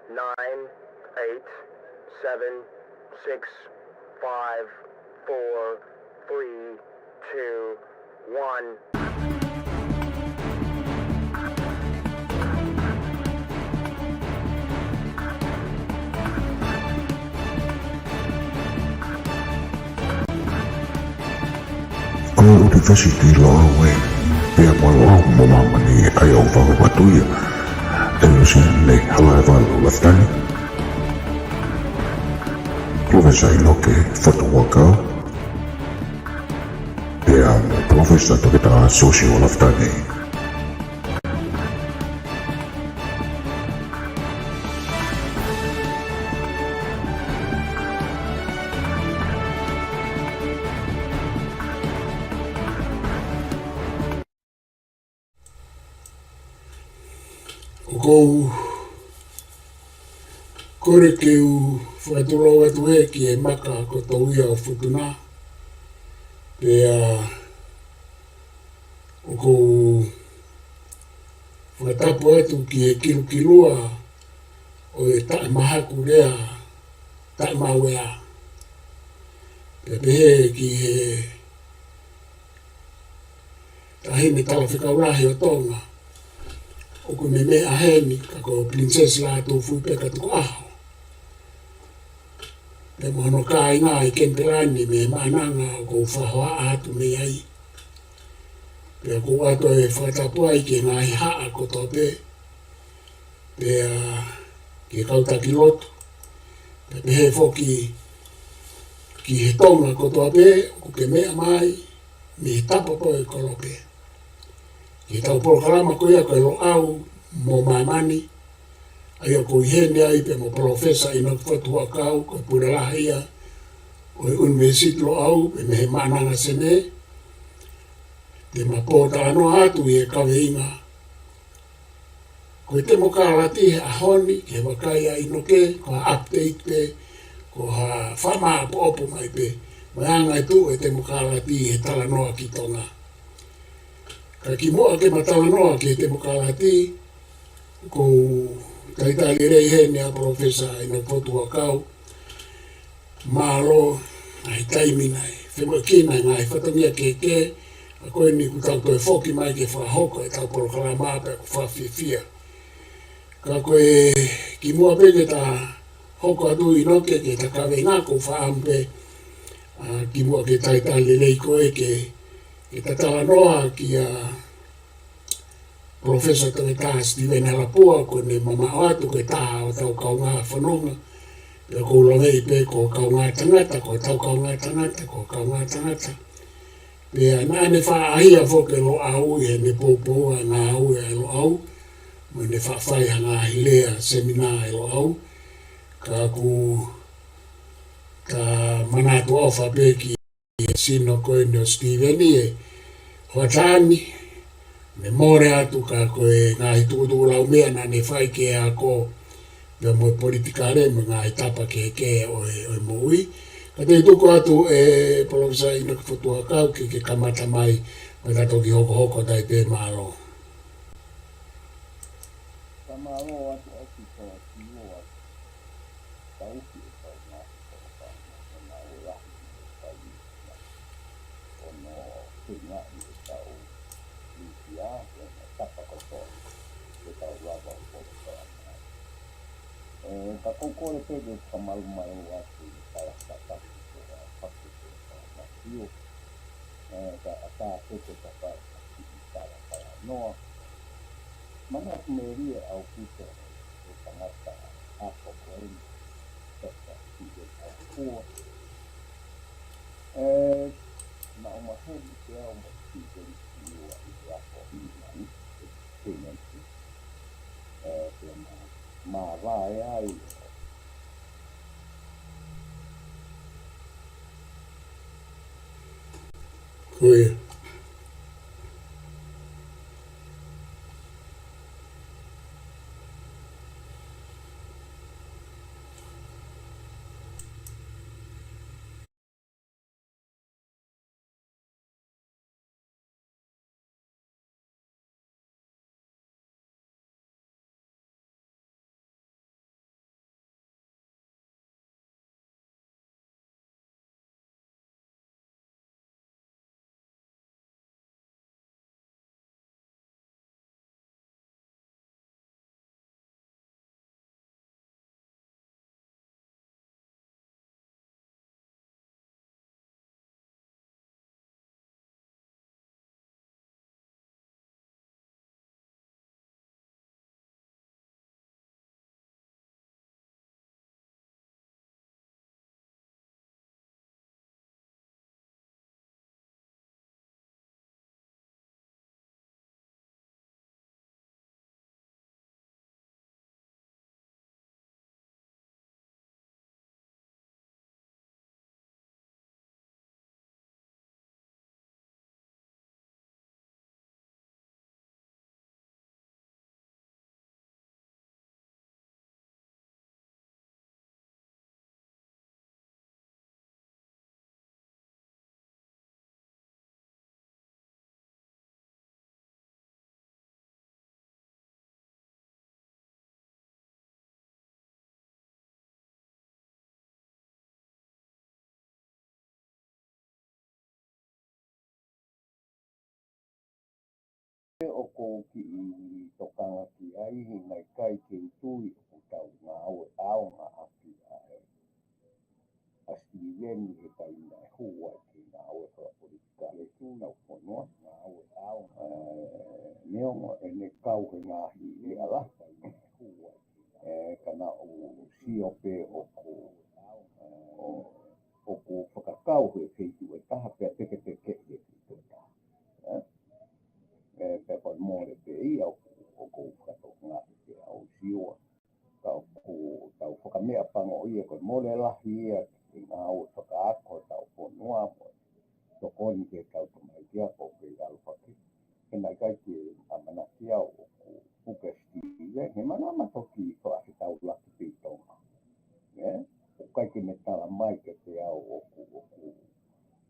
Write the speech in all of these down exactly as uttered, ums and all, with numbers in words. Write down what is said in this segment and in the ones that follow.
Nine, eight, seven, six, five, four, three, two, one. Ko e ʻUnivēsiti Loʻau ē, pea mo Loʻau mo Māmani ʻa ia ʻoku fakahoko atu ia ʻe Luseane Halaevalu Lafitani, Professor ʻInoke Fotu Huʻakau, pea mo Professor Toketā Siosiua Lafitani. ʻOku ou kole ke u fakatulou atu ē ki he maka ko Touia ʻo Futuna, pea ʻoku ou fakatapu atu ki he kilukilua ʻo e taʻemahakulea, taʻemauea. Pea pehē ki he taʻahine talafekau lahi ʻo Tonga, ʻoku ne meʻa heni, ka ko Princess Lātūfuipeka Tukuʻaho, pea mo hono kāinga ʻi Kenipela ni, mei he Maʻananga ʻoku ou fakahohaʻa atu mei ai. Pea ʻoku ou ʻoatu e fakatapu ai ki he ngaahi haʻa kotoa pē, pea ki he kau taki lotu, pea pehē foki ki he Tonga kotoa pē ʻoku ke meʻa mai mei he tapa pē ʻo e kolope. Ki heʻetau polokalama ko ia ko e Loʻau mo Māmani, ʻa ia ʻoku ou ʻi heni ai pea mo Professor ʻInoke Fotu Huʻakau, ko e pule lahi ia ʻo e ʻUnivēsiti Loʻau, pea mei he Maʻananga Senē, te ma pōtalanoa atu ʻi he kaveinga ko e temokalati he ʻaho ni, ki he vakai ʻa ʻInoke, ko ha update pē, ko ha fakamāʻopoʻopo mai pē, mo e anga e tuʻu e temokalati he talanoa ki Tonga. Ka kimuʻa ke ma talanoa ki he temokalati, ʻoku ou talitali lelei heni ʻa Professor ʻInoke Fotu Huʻakau, mālō ʻa e taimi naʻe femoʻuekina e ngaahi fatongia kehekehe, ʻa ko eni kuo tau toe foki mai ke fakahoko ʻetau polokalama pea ʻoku fakafiefia. Ka ko e kimuʻa pē ke ta hoko atu ʻInoke ki heʻeta kaveinga, ʻoku ou fakaʻamu pē, ʻa, kimuʻa ke talitali lelei ko ē ke, ke ta talanoa kia Professor Toketā Steven Halapua, ko ʻene mamaʻo atu ko e taha ʻo ʻetau kaungā fononga. Pea ʻoku ou laveʻi pē ko e kaungā tangata, ko ʻetau kaungā tangata, ko e kaungā tangata. Pea naʻa ne faʻa ʻaʻahi foki ki Loʻau ʻi heʻene poupou ʻa e ngāue ʻa Loʻau, mo ʻene faʻa fai ha ngaahi lea seminā ʻi Loʻau. Ka ʻoku ta manatu ʻofa pē ki he sino ko eni ʻo Steven ʻi he hoʻatā ni, ne mole atu ka ko e ngaahi tukutuku lau meʻa naʻa ne fai ki he ako, pea mo e politikale, mo e ngaahi tapa kehekehe ʻo e, ʻo e moʻui. Ka te u tuku atu ʻe Professor ʻInoke Fotu Huʻakau ke, ke kamata mai, mo ʻeta toki hokohoko atu ai pē, mālō. Ka mālō atu ʻaupito ʻa e kimoa. Tauhi e kau ngāue tokanga mo ngāue lahi mo e fai ni. ʻO no feinga ʻi he tau Lisia, ʻo no tapa kotoa, ke tau lava ʻo polokalama. ʻE, ka ʻoku ou kole pē ke fakamalumalu atu ʻi he tala fakatapu ko e fakatapu ko e tala mafio. ʻE, ka ʻatā pē ke tapa ʻi he tala talanoa. Manatu melie ʻaupito e tangata ako ko eni, Toketā Steven Halapua. ʻE, naʻa ma heni ke au mo Steven ʻi ua ʻi he ako ʻi mani, ʻe, tenancy. ʻE, pea ma, ma vae ai. Ko ia. ʻoku ou kiʻi tokanga ki ai, he naʻe ʻikai ke u tui ʻoku tau ngāue ʻaonga ʻaki ʻa e ʻa Sitiveni he taimi naʻe hū ai ki he ngāue fakapolitikale ʻi honau fonua, ngāue ʻaonga, ē, neongo ʻene kau he ngaahi leʻa lahi, ē, ka naʻa ku sio pē ʻoku, ē, ʻoku fakakau he feituʻu ʻe taha pea teketeke he feituʻu ʻe taha. Ē? Ē, pea ko e mole pē ia ʻoku, ʻoku ou fakatokangaʻi pē au Siua. Ka ʻoku tau fakameʻapango ia ko e mole lahi ia ki he ngāue fakaako hotau fonua mo e tokoni ki heʻetau tamaiki ako ʻoku kei ʻalu hake. He naʻe ʻikai ke ʻamanaki au ʻoku puke Sitiveni, he manama toki fakafetaulaki pē ʻi Tonga. Ē? ʻOku ʻikai ke ne tala mai kiate au ʻoku, ʻoku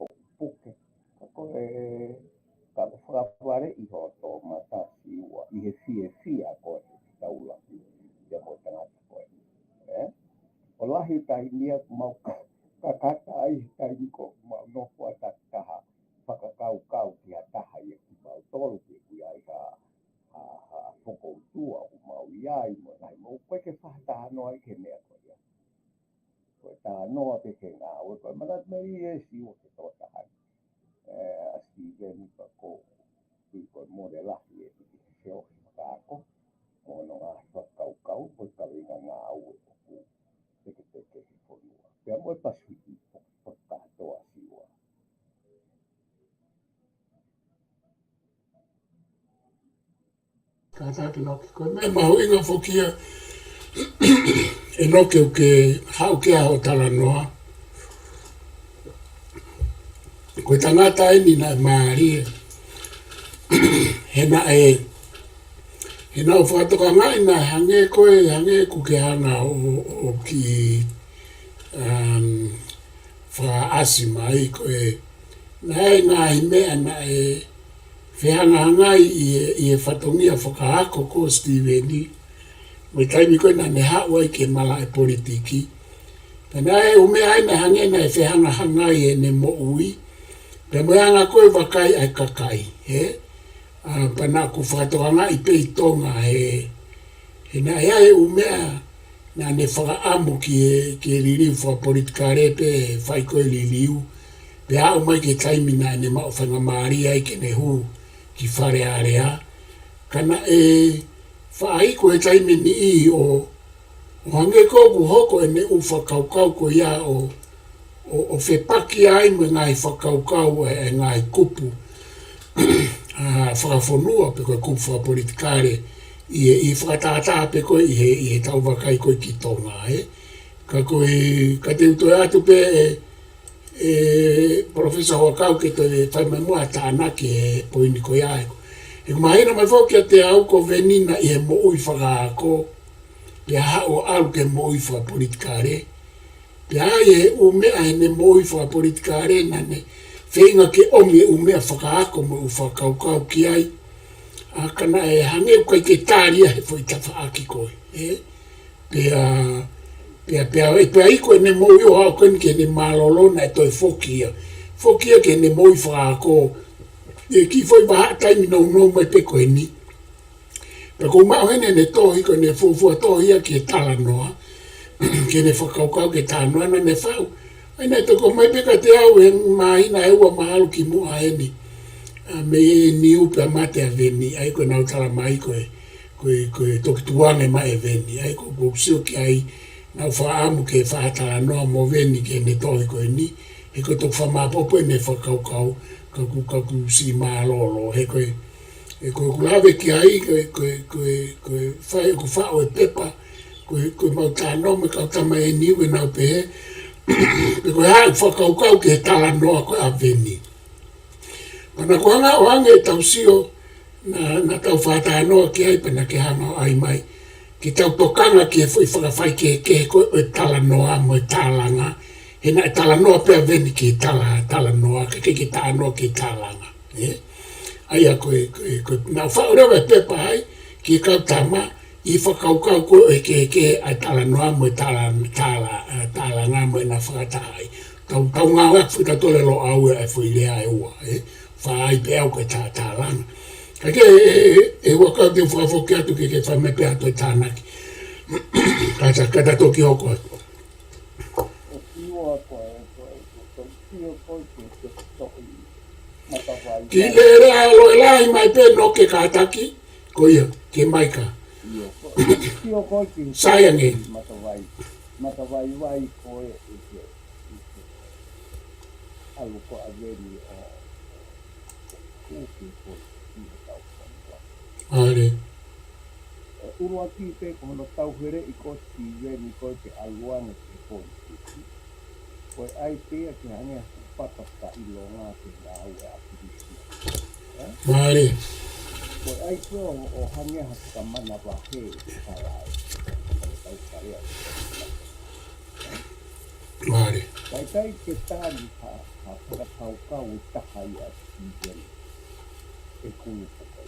ʻoku puke. Ka ko e, ka ko e fakavaleʻi hoto mata Siua ʻi he fiefia ko e taula ia mo e tangata ko ē. Ē? ʻO lahi taimi ia ʻoku mau ka-, kakata ai he taimi ko ē ʻoku mau nofo ʻataʻatā fakakaukau ki ha taha ia kimautolu ke ʻi ai ha, ha, ha fokoutua ʻoku mau ʻi ai mo nai mau ko e ke fakatalanoa ai ki he meʻa ko ia. Ko e talanoa pē ki he ngāue, ko e manatu mei he Siua ke tō taha. Ē, ʻa Sitiveni pea ko, ʻi ko e mole lahi ē, ʻi he feohi fakaako, mo hono ngaahi fakakaukau, mo e kaveinga ngāue ʻoku teketeke he fonua. Pea mo e Pasifiki, ʻoku fakakātoa Siua. Kātaki Loki, ko e meʻa mahuʻinga foki ia, ʻEnoke, ʻoku ke haʻu ki ai hoʻo talanoa. Ko e tangata eni naʻe mālie. He naʻe, he naʻa ku fakatokangaʻi naʻe hangē ko e, hangē ʻoku ke hanga ʻo, ʻo, ʻo kiʻi, um, fakaʻasi mai ko e, naʻe ngaahi meʻa naʻe fehangahangai ʻi he, ʻi he fatongia fakaako ko Sitiveni, mo e taimi ko ē naʻa ne haʻu ai ki he malaʻe politiki. Pea naʻe ʻū meʻa ai naʻe hangē naʻe fehangahangai ʻene moʻui, pea mo e anga ko ē vakai ʻa e kakai, ē? ʻA, pea naʻa ku fakatokangaʻi pē ʻi Tonga he, he naʻe ʻi ai e ʻū meʻa naʻa ne fakaʻamu ki he, ki he liliu fakapolitikale pe fai ko e liliu. Pea aʻu mai ki he taimi naʻa ne maʻu faingamālie ai ke ne hū ki Fale Alea. Ka naʻe faʻa iku he taimi niʻihi ʻo, ʻo hangē ko ē ʻoku hoko ʻene ʻū fakakaukau ko ia ʻo, ʻo, ʻo fepaki ai mo e ngaahi fakakaukau ʻa e, ʻa e ngaahi kupu, ʻa, fakafonua pe ko e kupu fakapolitikale ʻi he, ʻi he fakatātā pe ko ē ʻi he, ʻi he tau vakai ko ē ki Tonga, ē. Ka ko e, ka te u toe atu pē ē, ē, Professor Huʻakau ke toe fai mai muʻa ha tānaki he poini ko ia ē. ʻOku mahino mai foki kiate au ko Veni naʻe ʻi he moʻui fakaako, pea haʻu ʻo ʻalu ki he moʻui fakapolitikale. Pea ʻi he ʻū meʻa heʻene moʻui fakapolitikale naʻa ne feinga ke ʻomi e ʻū meʻa fakaako mo e ʻū fakakaukau ki ai. ʻA, ka naʻe hangē ʻoku ʻikai ke tali ia he foʻi tafaʻaki ko ē, ē? Pea, pea, pea, pea iku ʻene moʻui ʻo aʻu ko eni ki heʻene mālōlō naʻe toe foki ia. Foki ia ki heʻene moʻui fakaako. ʻI he kiʻi foʻi vahaʻa taimi nounou mai pē ko eni. Pea ʻoku ou maʻu heni ʻene tohi ko ʻene fuofua tohi ia ki he talanoa. Ki heʻene fakakaukau ki he talanoa naʻa ne fai. ʻA ia naʻe toki ʻomai pē kiate au he māhina ʻe ua mahalo kimuʻa eni. ʻA, mei he niu pea mate ʻa Veni. ʻA ia ko ʻenau tala mai ko e, ko e, ko e toki tukuange mai ʻe Veni. ʻA ia ko, ʻoku ou sio ki ai naʻa ku fakaʻamu ke fai ha talanoa mo Veni ki heʻene tohi ko eni. He ko e toki fakamāpopo ʻene fakakaukau, ka ʻoku, ka ʻoku siʻi mālōlō. He ko e, he ko ʻeku lave ki ai, ko e, ko e, ko e, ko e fai, ʻoku faʻo e pepa, ko e, ko e mau talanoa mo e kau tama ʻe niu ʻenau pehē, pe ko e hā ʻeku fakakaukau ki he talanoa ko ē ʻa Veni. Pea naʻa ku hanga ʻo hangē ʻetau sio, naʻa, naʻa tau fakatalanoa ki ai pea naʻa ke hanga ʻo ʻai mai. Ke tau tokanga ki he foʻi fakafaikehekehe ko ē ʻo e talanoa mo e tālanga. He naʻe talanoa pē ʻa Veni ki he tala-, talanoa, ʻikai ke, ke talanoa ki he tālanga. Ē? ʻA ia ko e, ko e, ko e, naʻa ku faʻo leva e pepa ai, ki he kau tama, ʻi he fakakaukau ko ē ʻo e kehekehe ʻa e talanoa mo e tala-, tala-, ē, tālanga mo ʻena fakatahaʻi. Tau, tau ngāueʻaki foʻi tautolu e Loʻau ʻa e foʻi lea ʻe ua, ē? Fai pē au ko e tā-, tālanga. Ka ke, e, e, e, ua kau te u fakafoki atu ke, ke fai mai pē ʻa e tānaki. Ka ta, ka ta toki hoko atu. ʻOku ʻiloa ko e, ko e, ko e, ko e, ko e, ko e, ko e, ko e, Ki lele a lo e lahi mai pē no ke kātaki, ko ia, ke maika. ʻIo, ko, ʻio ko e ki Sai ange. Matavai, Matavaivai ko e, ʻi he, ʻi he, ʻalu ko ʻa Veni ʻo, ʻo, ʻo, ʻo, ʻo, ʻo, ʻo, ʻAle. ʻE ʻuluaki pē ko hono tauheleʻi ko Sitiveni ko e ke ʻalu ange ki he politiki. Ko e ʻai pē ia ke hangē ha kupu paka ka ʻilonga ke ngāue ʻa Kilisi. ʻE? ʻAle. Ko e ʻai pē ʻo, ʻo hangē ha fakamanavahē ʻi he kalae. Ko e tau kalea. ʻAle. Kai kai ke tali ha, ha fakakaukau ʻe taha ia ʻa Sitiveni. ʻE kulupu kai.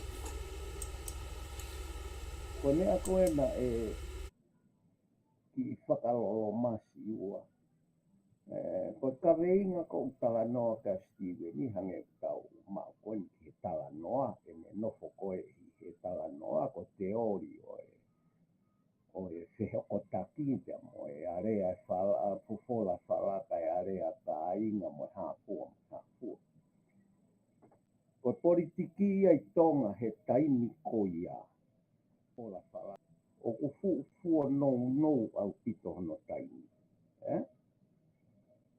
Ko e meʻa ko ē naʻe kiʻi fakalolo masi ua. ʻE, ko e kaveinga ko u talanoa kia Sitiveni hangē ʻoku tau maʻu ko eni ki he talanoa, ʻene nofo ko ē ʻi he talanoa, ko e teoli ʻo e, ʻo e fehokotaki pea mo e alea e fala, ʻa, fofola fala kae alea kāinga mo e hāfua mo e hāfua. Ko e politiki ia ʻi Tonga he taimi ko ia. Fofola fala. ʻOku fuʻu fuonounou ʻaupito hono taimi. ʻE?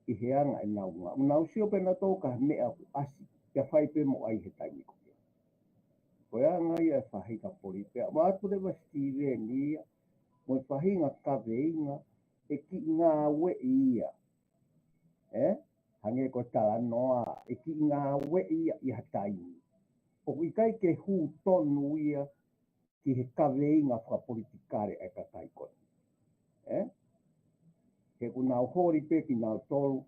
ʻI he anga ʻenau ngāue. Nau sio pē nautolu ki he meʻa ʻoku ʻasi. Pea fai pē mo ʻai he taimi ko ia. Ko e anga ia e faʻahinga poli pea. Mo atu leva Sitiveni ia. Mo e faʻahinga kaveinga. ʻE kiʻi ngāueʻi ia. ʻE? Hangē ko e talanoa, ʻe kiʻi ngāueʻi ia ʻi ha taimi. ʻOku ʻikai ke hū tonu ia ki he kaveinga fakapolitikale ʻa e kakai ko eni. ʻE? He ʻoku nau holi pē kinautolu,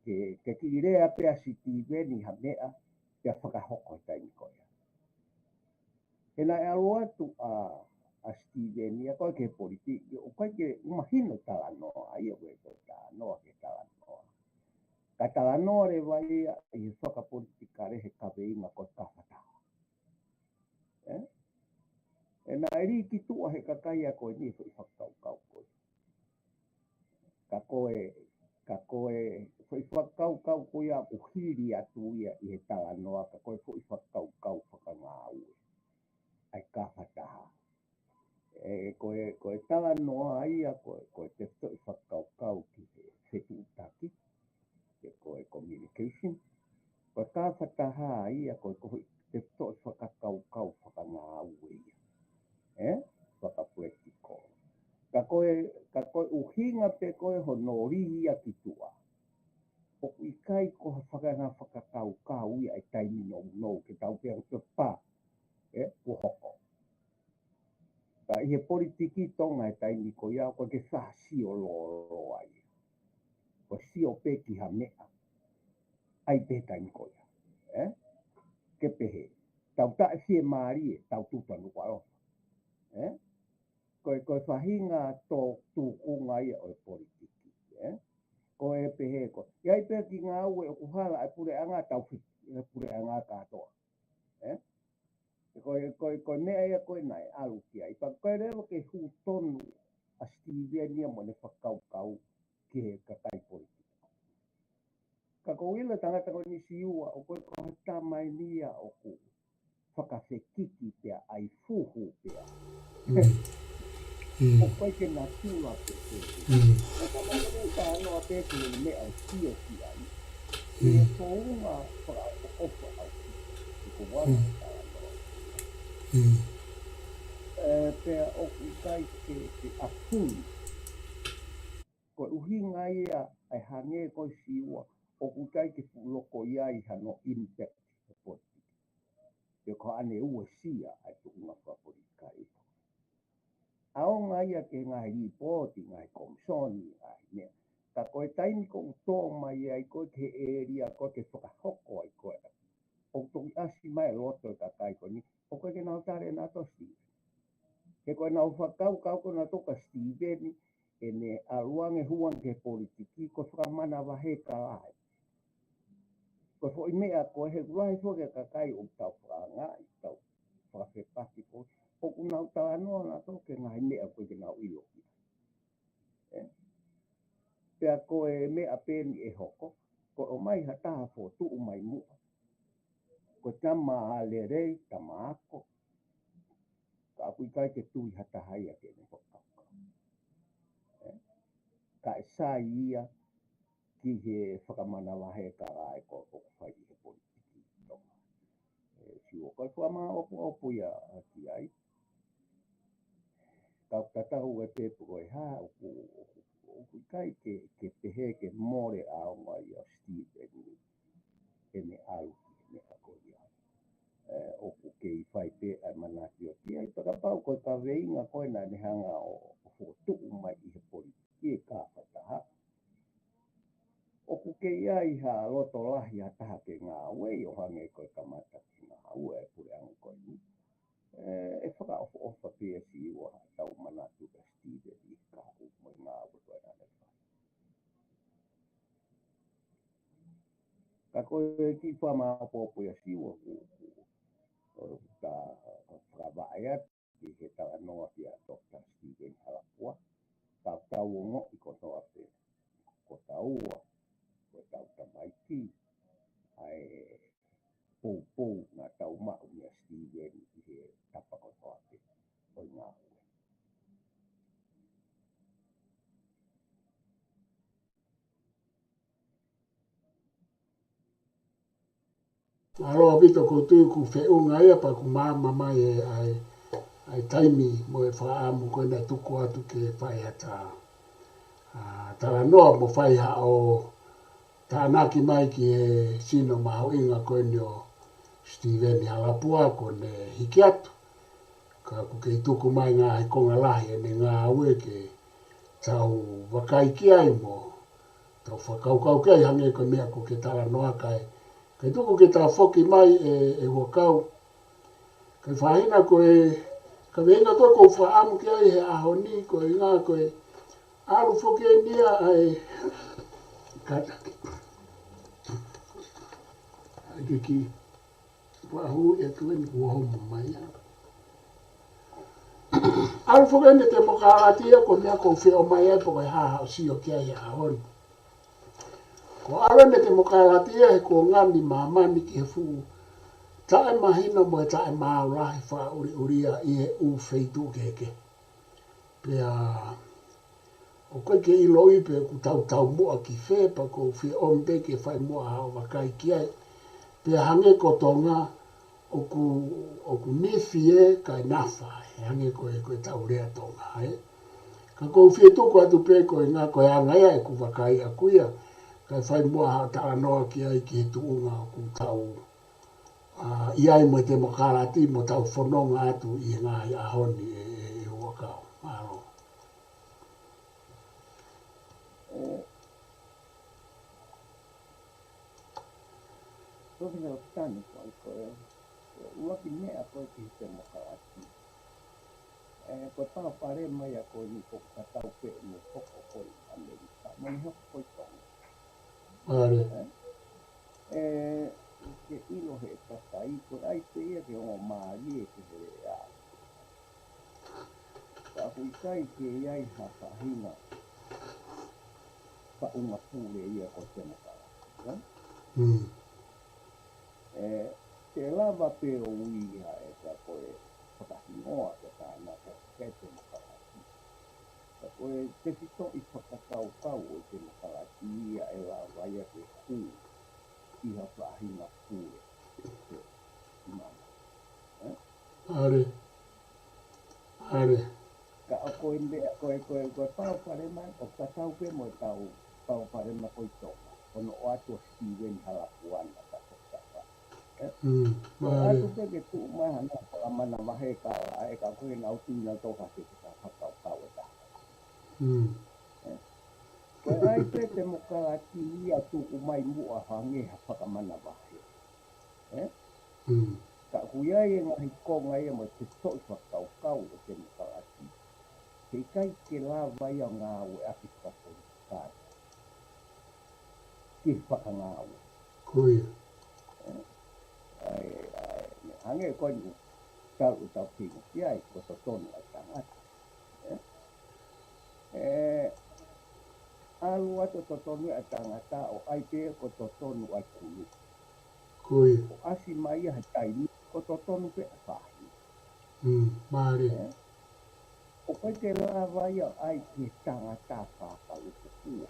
ke, ke kiʻi lea pē ʻa Sitiveni ha meʻa, pea fakahoko he taimi ko ia. He naʻe ʻalu atu ʻa, ʻa Sitiveni ia ko e ki he politiki, ʻoku ʻikai ke mahino talanoa, ia ko e talanoa ke talanoa. Ka talanoa leva ia ʻi he fakapolitikale he kaveinga ko e kafataha. ʻE? ʻE naʻe lī ki tuʻa he kakai ia ko eni foʻi fakakaukau ko ē. Ka ko e, ka ko e foʻi fakakaukau ko ia ʻoku hili atu ia ʻi he talanoa, ka ko e foʻi fakakaukau fakangāue. ʻA e kafataha. ʻE, ko e, ko e talanoa ia, ko e, ko e tefitoʻi fakakaukau ki he fetuʻutaki, ke ko e communication. Ko e kafataha ia, ko e, ko e tefitoʻi fakakaukau fakangāue ia. ʻE? Fakapolitikale. Ka ko e, ka ko e ʻuhinga pē ko ē hono lī ia ki tuʻa. ʻOku ʻikai ko ha fakanga fakakaukau ia ʻi he taimi nounou ke tau pea ke pā. ʻE? Kuo hoko. Ka ʻi he politiki Tonga he taimi ko ia ko e ke fāsio lōloa ia. Ko e sio pē ki ha meʻa. ʻAi pē taimi ko ia. ʻE? Ke pehē. Tau taʻefiemālie, tau tupa nuku alofa. ʻE? Ko e, ko e faʻahinga tō tūkunga ia ʻo e politiki. ʻE? Ko e pehē ko. ʻI ai pē ki ngāue ʻoku hala ʻa e puleʻanga tau fi, ʻa e puleʻanga kātoa. ʻE? Ko e, ko e, ko e meʻa ia ko ē naʻe ʻalu ki ai. Pea ko e leva ke hū tonu ʻa Sitiveni ia mo ʻene fakakaukau ki he kakai politiki. Ka ko e ʻilo tangata ko eni Siua, ʻoku ʻikai ko ha tama eni ia ʻoku fakafekiki pea ʻai fuhu pea. Mm. Mm. ʻOku ʻikai ke natula pē. Mm. Ka ko e meʻa ko e talanoa pē ki he meʻa ʻoku sio ki ai. Mm. Ko e tounga fakaʻofoʻofa au. Ko e wana Mm. talanoa. Mm. ʻE, pea ʻoku ʻikai ke, ke ʻafui. Ko e ʻuhinga ia ʻa e hangē ko e Siua, ʻoku ʻikai ke fuʻu loko ia ʻi hano impact he politiki. Pe ko ʻene uesia ʻa e tuʻunga fakapolitikale. ʻAonga ia ki he ngaahi lipooti, ngaahi komisoni, ngaahi meʻa. Ka ko e taimi ko ē ʻoku tō mai ai ko ē ki he ʻēlia ko ē ke fakahoko ai ko ē. ʻOku toki ʻasi mai loto e kakai ko eni, ʻoku ʻikai ke nau tali ʻenautolu Sitiveni. He ko ʻenau fakakaukau ko ē nautolu kia Sitiveni, ʻene ʻalu ange hū ange ki he politiki, ko e fakamanavahē kalae. Ko e foʻi meʻa ko ē he ʻoku lahi foki e kakai ʻoku tau fakaangaʻi, tau, fakafepaki ko, ʻoku nau talanoa nautolu ki he ngaahi meʻa ko ē ke nau ʻilo ki ai. Ē? Pea ko e meʻa pē eni ʻe hoko, ko e ʻomai ha taha fokotuʻu mai muʻa. Ko e tama lelei, tama ako, ka ʻoku ʻikai ke tui ha taha ia ki heʻene fakakaukau. Ē? Ka ʻe sai ia ki he fakamanavahē kālai ko ē ʻoku fai ʻi he politiki ʻi Tonga. Ē, Siua, ko e fakamāʻopoʻopo ia ki ai. Ka ʻoku tatau ai pē pe ko e hā, ʻoku, ʻoku, ʻoku ʻikai ke, ke pehē ke mole ʻaonga ia ʻo Steven ni heʻene ʻalu ki he meʻa ko ia. Ē, ʻoku kei fai pē ʻa e manatu ʻoku ʻi ai, pea kapau ko e kaveinga ko ē naʻa ne hanga ʻo, ʻo fokotuʻu mai ʻi he politiki e kāfataha. ʻOku kei ʻi ai ha loto lahi ha taha ke ngāueʻi ʻo hangē ko e kamata ke ngāue e puleʻanga ko eni. Ē, ʻe fakaʻofoʻofa pē ʻa Siua haʻatau manatu kia Steven ʻi he kahaʻu mo e ngāue ko ē naʻa ne fai. Ka ko e kiʻi fakamāʻopoʻopo ia Siua ʻoku, ʻoku, ʻoku ta fakavaʻe atu ki he talanoa kia Doctor Steven Halapua. Ka tau ongoʻi kotoa pē, ko taua, ko ʻetau tamaiki, ʻa e poupou naʻa tau maʻu meia Steven ʻi he tapa kotoa pē ʻo e ngāue. Mālō ʻaupito, ʻoku ou tui ʻoku feʻunga ia pea ʻoku maama mai e, ʻa e, ʻa e taimi mo e fakaʻamu ko ē naʻe tuku atu ke fai haʻata, ʻa, talanoa mo fai haʻo tānaki mai ki he sino mahuʻinga ko eni ʻo Steven Halapua kuo ne hiki atu. Ka ʻoku kei tuku mai ngaahi konga lahi ʻene ngāue ke tau vakai ki ai mo tau fakakaukau ki ai hangē ko e meʻa ʻoku ke talanoa ki ai. Kae tuku ke tafoki mai ʻe, ʻe Huʻakau. Kae faʻahinga ko e, kaveinga ko ē ʻoku ou fakaʻamu ki ai he ʻaho ni, ko e ʻuhinga ko e ʻalu foki eni ia ʻa e, kātaki. ʻAi ke kiʻi, ʻoku hū atu eni kuo homo mai ia. ʻAlu foki eni e temokalati ia, ko e meʻa ʻoku ou fie ʻomai ai pe ko e hā haʻo sio ki ai he ʻaho ni. Ko e ʻalu eni e temokalati ia he kuonga ni ʻi māmani ki he fuʻu taʻemahino mo e taʻemaau lahi fakaʻuliʻulia ʻi he ʻū feituʻu kehekehe. Pea ʻoku ʻikai ke ʻiloʻi pe ʻoku tau taumuʻa ki fē, pea ʻoku ou fie ʻomi pē ke fai muʻa haʻo vakai ki ai. Pea hangē ko Tonga, ʻoku, ʻoku nifi ē kae nafa, ʻe hangē ko e, ko ʻetau lea Tonga, ē. Ka ʻoku ou fie tuku atu pē ko e ʻuhinga ko e anga ia ʻeku vakai ʻaku ia, kae fai muʻa haʻo talanoa ki ai ki he tuʻunga ʻoku tau, ʻa, ʻi ai mo e temokalati mo tau fononga atu ʻi he ngaahi ʻaho ni ʻe, ʻe, ʻe Huʻakau. Mālō. Ē, Toketā Tane, ko e, ko e, ko e ʻuluaki meʻa ko ē ki he temokalati. Ē, ko e palopalema ia ko eni ʻoku tatau pē mo e hoko ko ē ʻi ʻAmelika, mo e hoko ko ē ʻi Tonga. Mālie. Ē? Ē, ke ʻilo he kakai, ko e ʻai pē ia ke ongo mālie ke he lea. Ka ʻoku ʻikai ke ʻi ai ha faʻahinga faʻunga pule ia ko e temokalati, ē? Mm. Ē, te lava pē ʻo ui ia ʻe ka ko e fakahingoa ke tānaki ke temokalati. Ka ko e tefitoʻi fakakaukau ʻo e temokalati ia ʻe lava ia ke hū ʻi ha faʻahinga pule. Mālie. Ē? Mālie. Mālie. Ka ʻoku ʻi ai meʻa, ko e, ko e, ko e palopalema, ʻoku tatau pē mo ʻetau palopalema ko ē ʻi Tonga. Ko hono ʻoatu ʻo Steven Halapua na ka ko tapa. Ē? Mm, ko e mālie. ʻOatu pē ke tuʻu mai hano fakamanavahē kālai, ē, ka ko e ngaahi ʻutu ʻi nautolu ka ke ke fakakaukau ʻe taha. Mm. Ē? Ko e ʻai pē temokalati ia tuku mai muʻa hangē ha fakamanavahē. Ē? Mm. Ka ʻoku ʻi ai e ngaahi konga ia mo e tefitoʻi fakakaukau ʻo e temokalati. He ʻikai ke lava ia ʻo ngāueʻaki fakapolitikale. Ki he fakangāue. Ko ia. Ē? ʻAi, ʻai, hangē ko eni. talu ʻetau feinga ki ai, ko totonu ʻa e tangata. Ē? Ē, ʻalu atu totonu ʻa e tangata ʻo ʻai pē ko totonu ʻa e kulupu. Ko ia. ʻO ʻasi mai ia he taimi, ko totonu pē ʻa e faʻahinga. Mm, mālie. Ē? ʻOku ʻikai ke lava ia ʻo ʻai ki he tangata fakalukupua.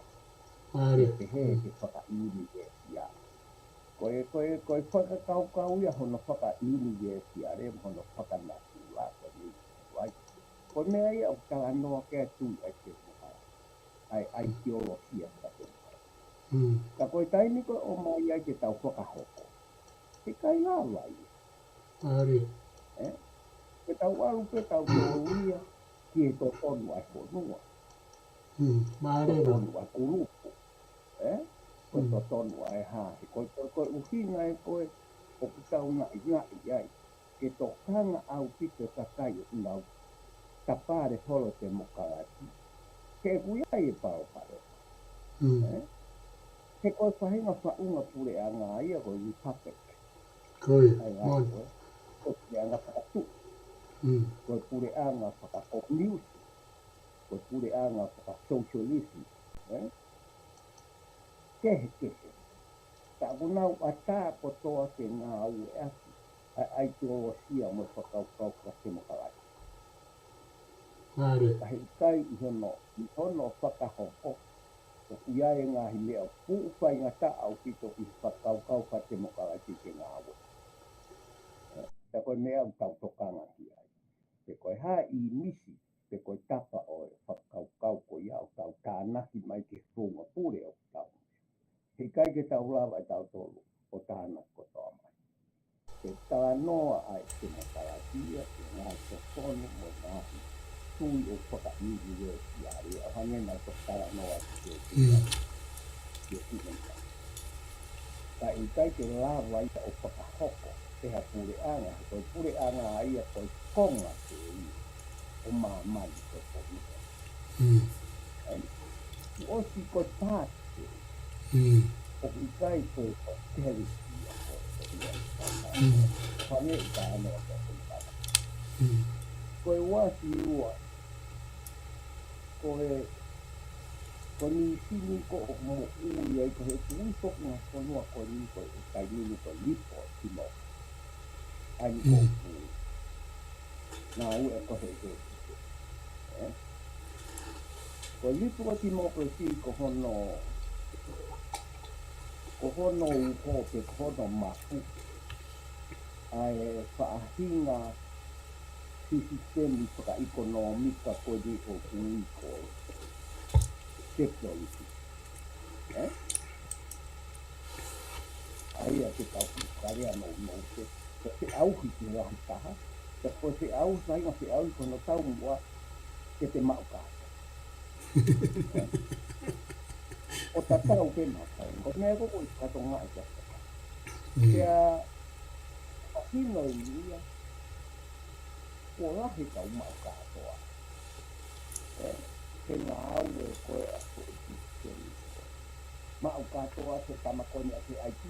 Mālie. Ke pehē ke fakaʻunivēsiale. Ko e, ko e, ko e fakakaukau ia hono fakaʻunivēsiale, hono fakanatula, ko e meʻa ia ʻoku talanoa ki ai e tui ʻa e temokala-, ʻa e, ʻa e teolosia fakatemokala. Mm. Ka ko e taimi ko ē ʻomai ai ke tau fakahoko, he ʻikai lava ia. Mālie. Ē? Ke tau ʻalu pē tautolu ia ki he totonu ʻa e fonua. Mm, mālie. Totonu ʻa e kulupu. Ē? Ko e Mm. totonu ʻa e hā. He ko e, ko e, ko e ʻuhinga ē ko ē ʻoku tau naʻinaʻi ai ke tokanga ʻaupito e kakai ʻoku nau tapale holo temokalati. He ʻoku ʻi ai e palopalema. Mm. Ē? He ko e faʻahinga faʻunga puleʻanga ia ko e republic. Ko ia, ʻa ia, moʻoni. Ko e, ko e puleʻanga fakatuʻi. Mm. Ko e puleʻanga fakakomiunisi. Ko e puleʻanga fakasōsialisi. Ē? Kehekehe. Ka ʻoku nau ʻatā kotoa ke ngāueʻaki ʻa e, ʻa e teolosia mo e fakakaukau fakatemokalati. Mālie. Ka he ʻikai ʻi hono, ʻi hono fakahoko, ʻoku ʻi ai e ngaahi meʻa ʻoku faingataʻa ʻaupito ʻi he fakakaukau fakatemokalati ke ngāue. Ē, ka ko e meʻa ʻoku tau tokanga ki ai. Pe ko e hā e ʻīmisi, pe ko e tapa ʻo e fakakaukau ko ia ʻoku tau tānaki mai ki he founga pule ʻoku tau. He ʻikai ke tau lava ʻe tautolu ʻo tānaki kotoa mai. Ke talanoa ʻa e temokalatia, ke ngāue totonu mo e ngaahi tui ʻoku fakaʻunivēsiale, ʻo hangē naʻa tau talanoa ki ai. Mm. Ke ʻuhinga. Ka ʻikai ke lava ia ʻo fakahoko ʻe ha puleʻanga, he ko e puleʻanga ia ko e konga pē ia ʻo māmani ko e fonua. Mm. ʻOsi ko e pāti. Mm. ʻOku ʻikai ko e, ko e kelesi ia ko e, ko e ia. Mm. Hangē ʻi ka ano ʻa ko e pāti. Mm. Ko e uasi ua, ko e, ko Nuʻusila ko ē ʻoku moʻui ai, ko e ʻuhi foki ngaahi fonua ko eni ko e taimi ni ko e lipo timo. ʻA ia ko Mm. ʻoku ngāue ko ē he, he, he. Ē? Ko e lipo timo ko e si ko hono, ko hono uho pe ko hono mapu ʻa e faʻahinga sisitemi fakaʻekonōmika ko eni ʻoku ui ko e capitalism. Ē? ʻA ia ke tau ki karea no, no ke, ke feʻauhi ki he lahi taha, ka ko e feʻauhi, faʻahinga feʻauhi ko hono taumuʻa ke te maʻu kātoa. ʻO tatau pē maʻu kātoa. Ko e meʻa ko ē ʻoku ʻi Tonga ʻi he Mm. Pea, ʻa hino i ia, kuo lahi kau maʻu kātoa. Ē, he ngāue ko ē ʻa e ko e ki, ki, maʻu kātoa he tama ko eni ʻa e I T.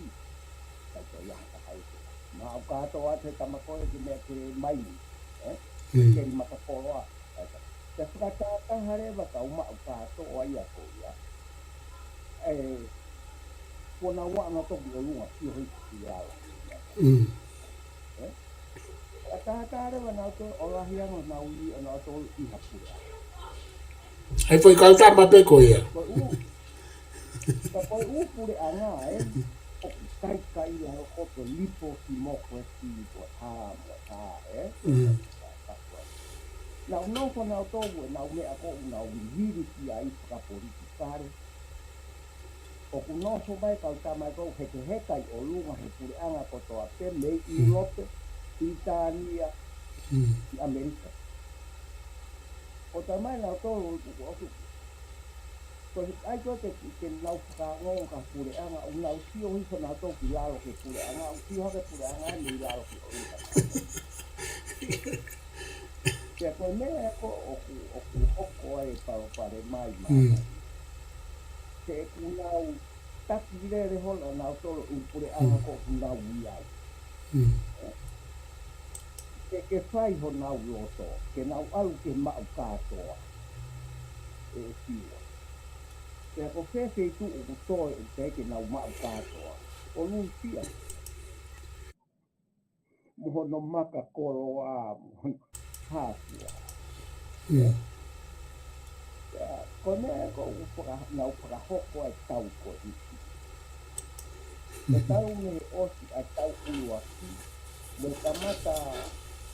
Kai ko ia ha taha ʻi he. Maʻu kātoa he tama ko eni ki he meʻa ki he maini. Ē? Mm. Keli matakoloa. Kai ka. Te fakatātā leva kau maʻu kātoa ia ko ia. Ē, kuo nau ʻalu ʻo toki ʻolunga ki ʻohi ki lalo. Mm. Ē? Fakatātā leva nautolu ʻo lahi ange ʻo nau ʻi, ʻo nautolu ʻi ha puleʻanga. ʻAi foʻi kau tama pē ko ia. Ko e ʻū, ka ko e ʻū puleʻanga ē, ʻoku kaikai ʻi he ʻoku ko e lipo timo ko e si ko e hā mo e hā, ē? Mm. Nau nofo nautolu ʻenau meʻa ko ē ʻoku nau vivili ki ai fakapolitikale. ʻOku nofo mai kau tama ko ē ʻoku hekeheka ʻi ʻolunga he puleʻanga kotoa pē mei Mm. ʻIulope, Pilitānia, Mm. ki ʻAmelika. ʻO talamai nautolu ʻoku, ʻoku, ko e ʻai ko ē ke, ke nau fakaongo ki ha puleʻanga, ʻoku nau sio hifo nautolu ki lalo ki he puleʻanga, ʻoku sio hake puleʻanga mei lalo ki ʻolunga. Pea ko e meʻa ko ē ʻoku, ʻoku hoko ai e palopalema mai. Mm. He ʻoku nau taki lele holo nautolu ʻi he puleʻanga Mm. ko ē ʻoku nau ʻi ai. Mm. Ē? ke, ke fai honau loto, ke nau ʻalu ke maʻu kātoa. ʻE Siua. Pea ko fē feituʻu ʻoku toe ʻoku teʻeki ke nau maʻu kātoa? ʻO Lūsia. Mo hono maka koloa, mo hono hākua. Mm. Ia, ko e meʻa ko ē ʻoku faka-, nau fakahoko ai e tau ko ē. Ko e tau mei he ʻosi ʻa e tau ʻuluaki, mo e kamata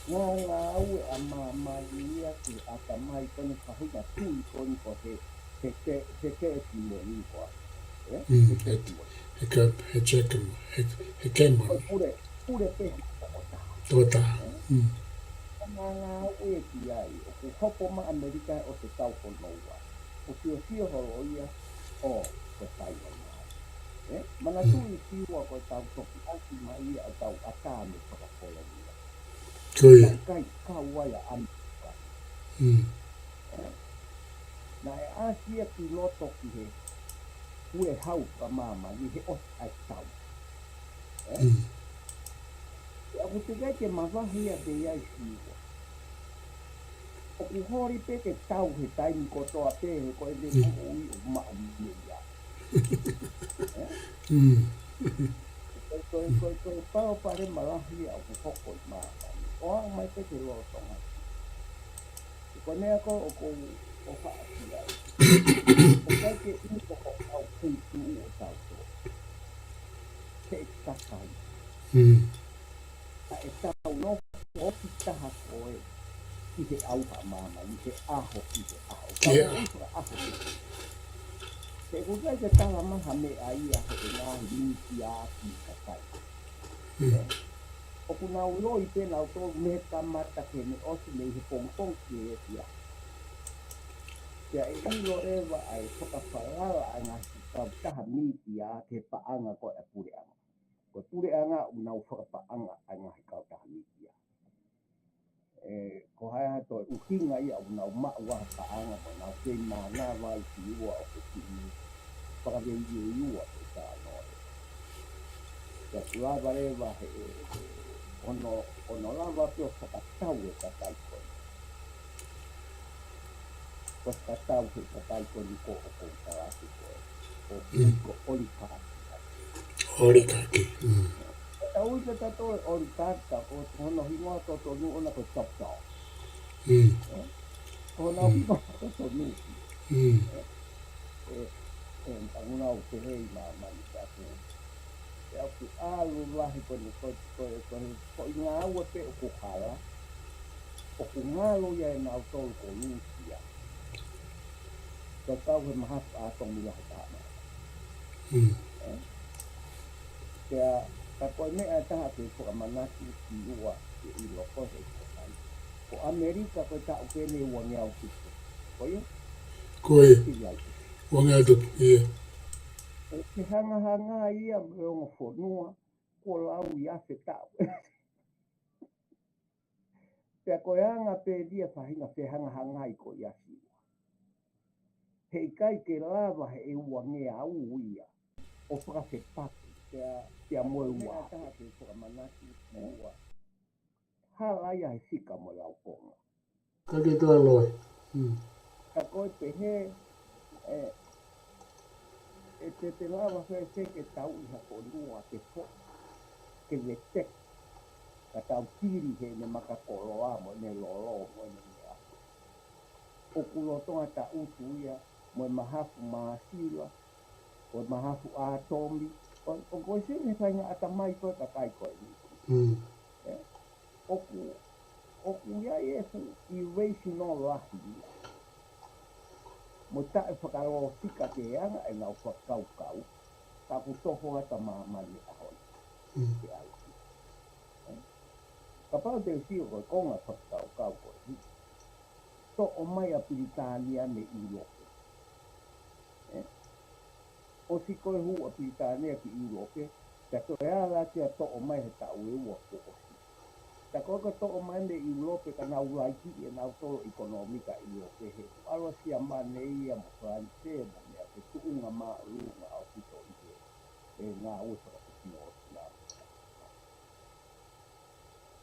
ngāngāue ʻa māmani ia ki he ʻatamai ko eni, faʻahinga tui ko eni ko he, he te-, he testimony ko ē. Ē? Mm, he, he testimony. He ke-, he Jackson, he, he Cameron. Ko e pule, pule pē ha tokotaha. Tokotaha. Ē? Mm. Ko e ngāngāue ki ai, ʻoku hopo mai ʻAmelika ʻo te tau hono ua. ʻO fiofio holo ia ʻo ko e Taiwan. Ē? Manatuʻi Siua ko e tau toki ʻasi mai ia ʻa e tau ʻatā mo e fakakoloni. Ko ia. Naʻe ʻikai kau ai ʻa ʻAmelika. Mm. Ē? Naʻe ʻasi ia ki loto ki he hue hau fakamāmani he ʻosi ʻa e tau. Ē? Mm. Pea ʻoku teʻeki ke mavahe ia pē ia ʻi Siua. ʻOku holi pē ke tau he taimi kotoa pē, he ko e te Mm. moʻui ʻoku maʻu mei ai. Ē? Mm. Ko e, ko e, ko e, ko e palopalema lahi ia ʻoku hoko ʻi māmani. ʻO aʻu mai pē ki he lolotonga. Ko e meʻa ko ē ʻoku ou, ʻoku ou haʻaki ai. ʻOku ʻikai ke ʻi ai ko e kau feituʻu ʻo tautolu. He ʻikai. Mm. Ka ʻe tau nofo ʻo ʻosi taha ko ē ki he ʻauha ʻa māmani, he ʻaho ki he ʻaho. Ki he ʻaho. Tau ʻaho ki he ʻaho. He ʻoku ʻikai ke tala mai ha meʻa ia he ʻe ngaahi mītia ki he kakai. Mm. Ē? ʻOku nau loi pē nautolu mei he kamata ki he meʻa ʻosi mei he pongipongi ki he efiafi. Pea ʻe ʻilo leva ʻa e fakafalala ʻa e ngaahi kautaha mītia ki he paʻanga ko ē ʻa e puleʻanga. Ko e puleʻanga ʻoku nau fakapaʻanga ʻa e ngaahi kautaha mītia. Ē, ko hai ha toe ʻuhinga ia ʻoku nau maʻu ai ha paʻanga mo nau kei mānava ai Siua ʻoku kiʻi fakaveiuiua pē talanoa. Pea ʻoku lava leva he, he, hono, hono lava pē ʻo fakatau e kakai ko ē. Ko e fakatau he kakai ko eni ko ē ʻoku ou tala atu ko ē. ʻOku Mm. ui ko e oligarchy. Oligarchy. Mm. Tau ui ke tato e oligarchy, ka ko hono hingoa totonu ʻona ko e top dog. Mm. Ē? Ko hono Mm. hingoa totonu. Mm. Ē, ē, ē, ka muna ʻo pehē ʻi māmani ka ku. Pea ʻoku ʻalu lahi ko eni ko, ko, ko, ko e ngāue pē ʻoku hala. ʻOku ngalo ia ʻe nautolu ko Lūsia. Ko e kau he mahafu ʻātomi lahi taha mai. Mm. Ē? Pea, ka ko e meʻa ʻe taha ke fakamanatu ki ua ke ʻilo ko e he kakai. Ko ʻAmelika ko e taʻu pē eni ʻe uangeau fitu. Ko ia? Ko ia. Sili ai. Uangeau fitu, ia. ʻE ke hangahanga ia mo e ongo fonua, kuo lau ia he taʻu. Pea ko e anga pē ia faʻahinga fehangahangai ko ia Siua. He ʻikai ke lava he ʻe uangeau ia ʻo fakafepaki. Pea, pea mo e ua. Meʻa taha ke fakamanatu ki ua. Hala ia he fika mo e laukonga. Ka ke toa loe. Mm. Ka ko e pehē, ē, ʻe te te lava fēfē ke tauʻi ha fonua ke fo-, ke veteki. Ka tau kili he ne maka koloa mo ne lolo mo ne meʻa. ʻOku lolotonga taʻutu ia mo e mahafu māsila, mo e mahafu ʻātomi, ʻo, ʻoku ʻosi he faʻahinga ʻatamai ko ē kakai ko eni. Mm. Ē? ʻOku, ʻoku ʻi ai e fuʻu irrational lahi ia. Mo taʻefakalōsika ke anga ʻenau fakakaukau, ka ʻoku toho atu ʻa māmani he ʻaho ni. Mm. Ke ʻalu. Ē? Kapau te u sio ko e konga fakakaukau ko eni. Toʻo mai ʻa Pilitānia mei ʻIulope. Ē? ʻOsi ko e hū ʻa Pilitānia ki ʻIulope, ka toe ala atu ia toʻo mai he taʻu ʻe ua kuo ʻosi. Ka ko e ka toʻo mai mei ʻIulope ka nau laiki ʻe nautolu ʻikonōmika ʻIulope he ʻalu ʻa Siamane ia mo Falanisē mo meʻa ke tuʻunga māʻolunga ʻaupito ʻi he, ʻe ngāue fakatuʻutāmaki.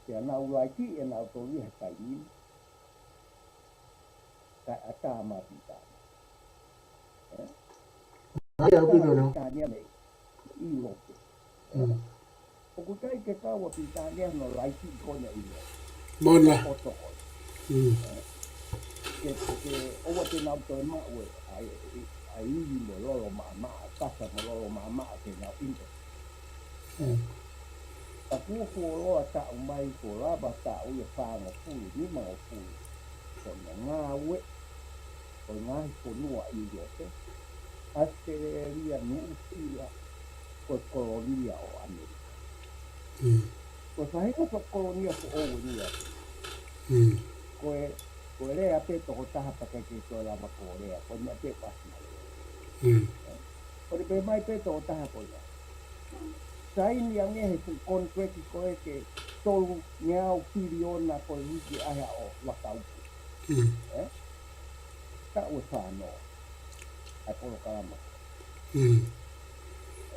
Pea nau laiki ʻe nautolu ia he taimi ni. Kae ʻatā mai Pilitānia. Ē? Ai, au pito no. Pilitānia mei ʻIulope. Mm. ʻOku ʻikai ke kau ʻa Pilitānia hono laiki ko ena ʻi ʻIulope. Mona. ʻO toko. Mm. Ke, ke, ʻoua te nau toe maʻu e, ʻa e, ʻa e ivi mo e lolo maʻamaʻa, kasa mo e lolo maʻamaʻa ke nau ʻilo. Mm. Ka kuo fuoloa taʻu mai, kuo lava taʻu ʻe fāngofulu, nimangofulu. Ko ʻena ngāue, ko e ngaahi fonua ʻi ʻIulope, ʻAositelēlia, Nuʻusila, ko e kolonia ʻo ʻAmelika. Mm. Ko e faʻahinga fakakolonia foʻou eni ia. Mm. Ko e, ko e lea pē tokotaha pea ʻikai ke toe lava ko e lea, ko e meʻa pē ʻoku ʻasi mai. Mm. Ko e pehē mai pē tokotaha ko ia. Saini ange he fuʻu contract ko ē ke tolungeau piliona ko e uike ʻa e ʻaho vakauku. Mm. Ē? Taʻu ʻe fā noa. ʻA e polokalama. Mm.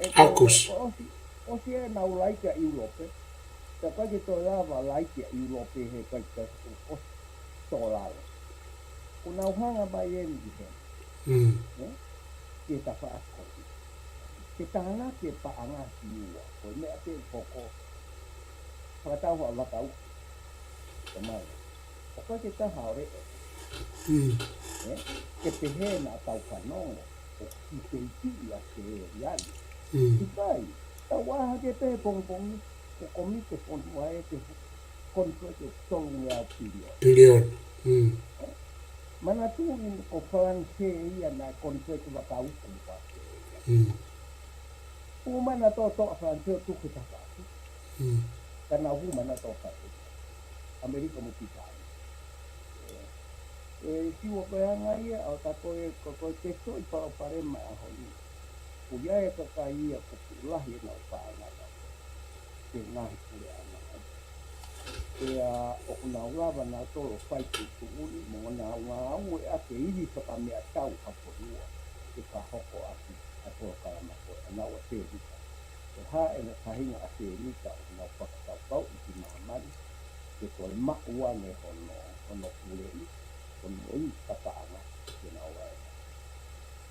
ʻE, ʻAokusi. ʻosi, ʻosi ʻenau laiki ʻa ʻIulope. Pea ʻikai ke toe lava laiki ʻa ʻIulope he ʻikai ke ʻosi tō lalo. Kuo nau hanga mai eni ki he. Mm. Ē? Ki he tafaʻaki ko ē. Ke tānaki e paʻanga ki ua. Ko e meʻa pē ʻoku hoko. Fakatau ha vakauku. Ko mai. ʻOku ʻikai ke taha ʻo leʻo. Mm. Ē? Ke pehē naʻa tau fanongo. ʻOku kiʻi peiti ʻa e aliali. Mm. ʻIkai. Tau ʻā hake pē pongipongi. Ko e komiti fonua ʻe te contract ʻe tolungeau piliona. Piliona. Mm. Manatuʻi ko Falanisē ia naʻe contract vakauku mo Falanisē. Mm. Hū mai nautolu ʻa Falanisē ʻo tuku he tafaʻaki. Mm. Ka nau hū mai nautolu ʻo fai ʻAmelika mo Pilitānia. ʻE, ʻe siua ko e anga ia, ʻo ka ko e, ko, ko e te soʻi palopalema ʻa e ʻaho ni. Ko ia e kakai ia, ko e fuʻu lahi ʻenau paʻanga. Ke ngaahi puleʻanga. Pea ʻoku nau lava nautolu ʻo fai tuʻutuʻuni, mo nau ngāue ʻaki e ivi fakameʻatau ʻa e fonua, ke fakahoko ʻaki ʻa e polokalama ko ē ʻa naua Senita. Ko e hā ʻena faʻahinga ʻa Senita ʻoku nau fakakaukauʻi ki māmani, ke toe maʻu ange hono, hono puleʻi, hono ivi fakapaʻanga, ke nau ʻai.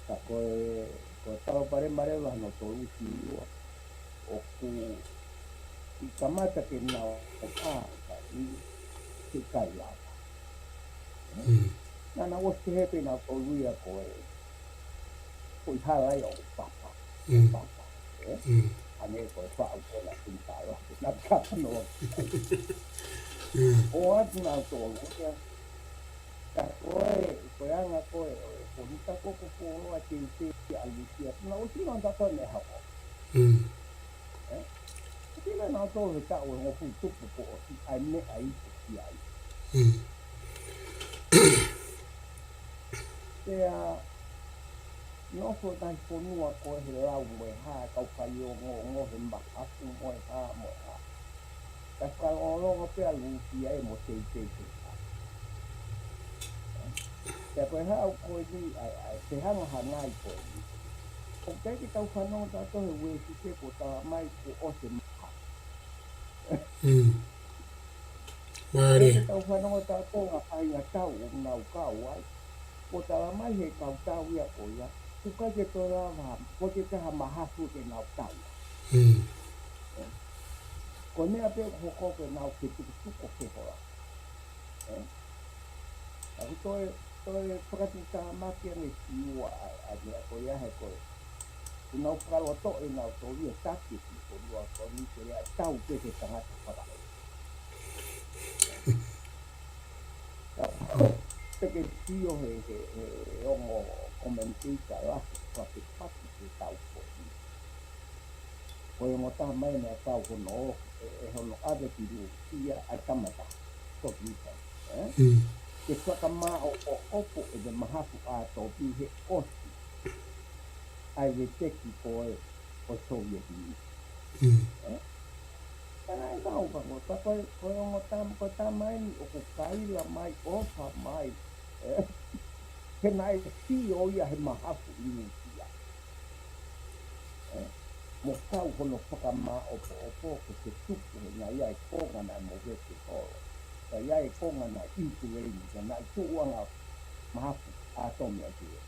Ka ko e, ko e palopalema leva hono tolu siua, ʻoku ʻi kamata ke nau ʻā ka ʻi ke kai lava. Mm. Naʻa nau ʻosi pehē pē nautolu ia ko e, ko e hala ia ʻo papa. Mm. Papa. Ē? Mm. ʻA ē ko e faʻu ko na tun tala, na kata no. Mm. ʻO atu nautolu ia. Ka ko e, ko e anga ko ē, ʻo e, ko ni ka ko ko ko loa ke te ki a Lusia. Na o si no ta ko ne hako. Mm. Ē? Ko te na nautolu he taʻu ʻe hongofulu tupu ko ʻosi ʻai meʻa ʻi ko ki ai. Mm. Pea, nofo tahi fonua ko e he lau mo e hā, kau fai ongoongo he mahafu mo e hā, mo e hā. Ka fakalongolongo pē ʻa Lusia ʻe mo teitei ke hā. Pea ko e hā ʻoku ko eni, ʻai, ʻai, te hangahangai ko eni. ʻOku ʻikai ke tau fanongo tautolu he Uēsite kuo tala mai kuo ʻosi e mahafu. Mm. Mālie. Tau fanongo tautolu ngaahi faʻahinga tau ʻoku nau kau ai. Kuo tala mai he kau tau ia ko ia. ʻOku ʻikai ke toe lava, ʻoku ʻikai ke toe ha mahafu ke nau tau. Mm. Ko e meʻa pē ʻoku hoko ke nau ke tukutuku ke hola. Ē? ʻA ʻoku toe, toe fakatuʻutāmaki ange siua ʻa, ʻa e meʻa ko ia he ko e. Kuo nau fakalotoʻi nautolu ia taki ki ko lua ko ni ke lea tau pē ke tangata fakahoa. Te ke sio he, he, he ongo commentator lahi fakapaki ke tau ko ni. Ko e ongo tama ʻe meʻa tau hono, ʻe, ʻe hono ʻave ki Lusia ʻa e kamata. Ko kita, ē? Mm. Ke fakamāʻopoʻopo ʻe he mahafu ʻa Tōpī he ʻosi. ʻA e veteki ko ē ʻo Soviet Union. Mm. Ē? Ka naʻe kau ka ko, ka ko e, ko e ongo tama, ko e tama eni ʻoku kaila mai, ʻofa mai. Ē? He naʻe sio ia he mahafu ʻi Lusia. Ē? mo kau hono fakamāʻopoʻopo ke ke tuku he naʻe ʻi ai e konga naʻe movete holo. Ka ʻi ai e konga naʻe ʻiku lelei, ka naʻe tuʻu ʻa e mahafu ʻātomi ʻa ʻIkuleli.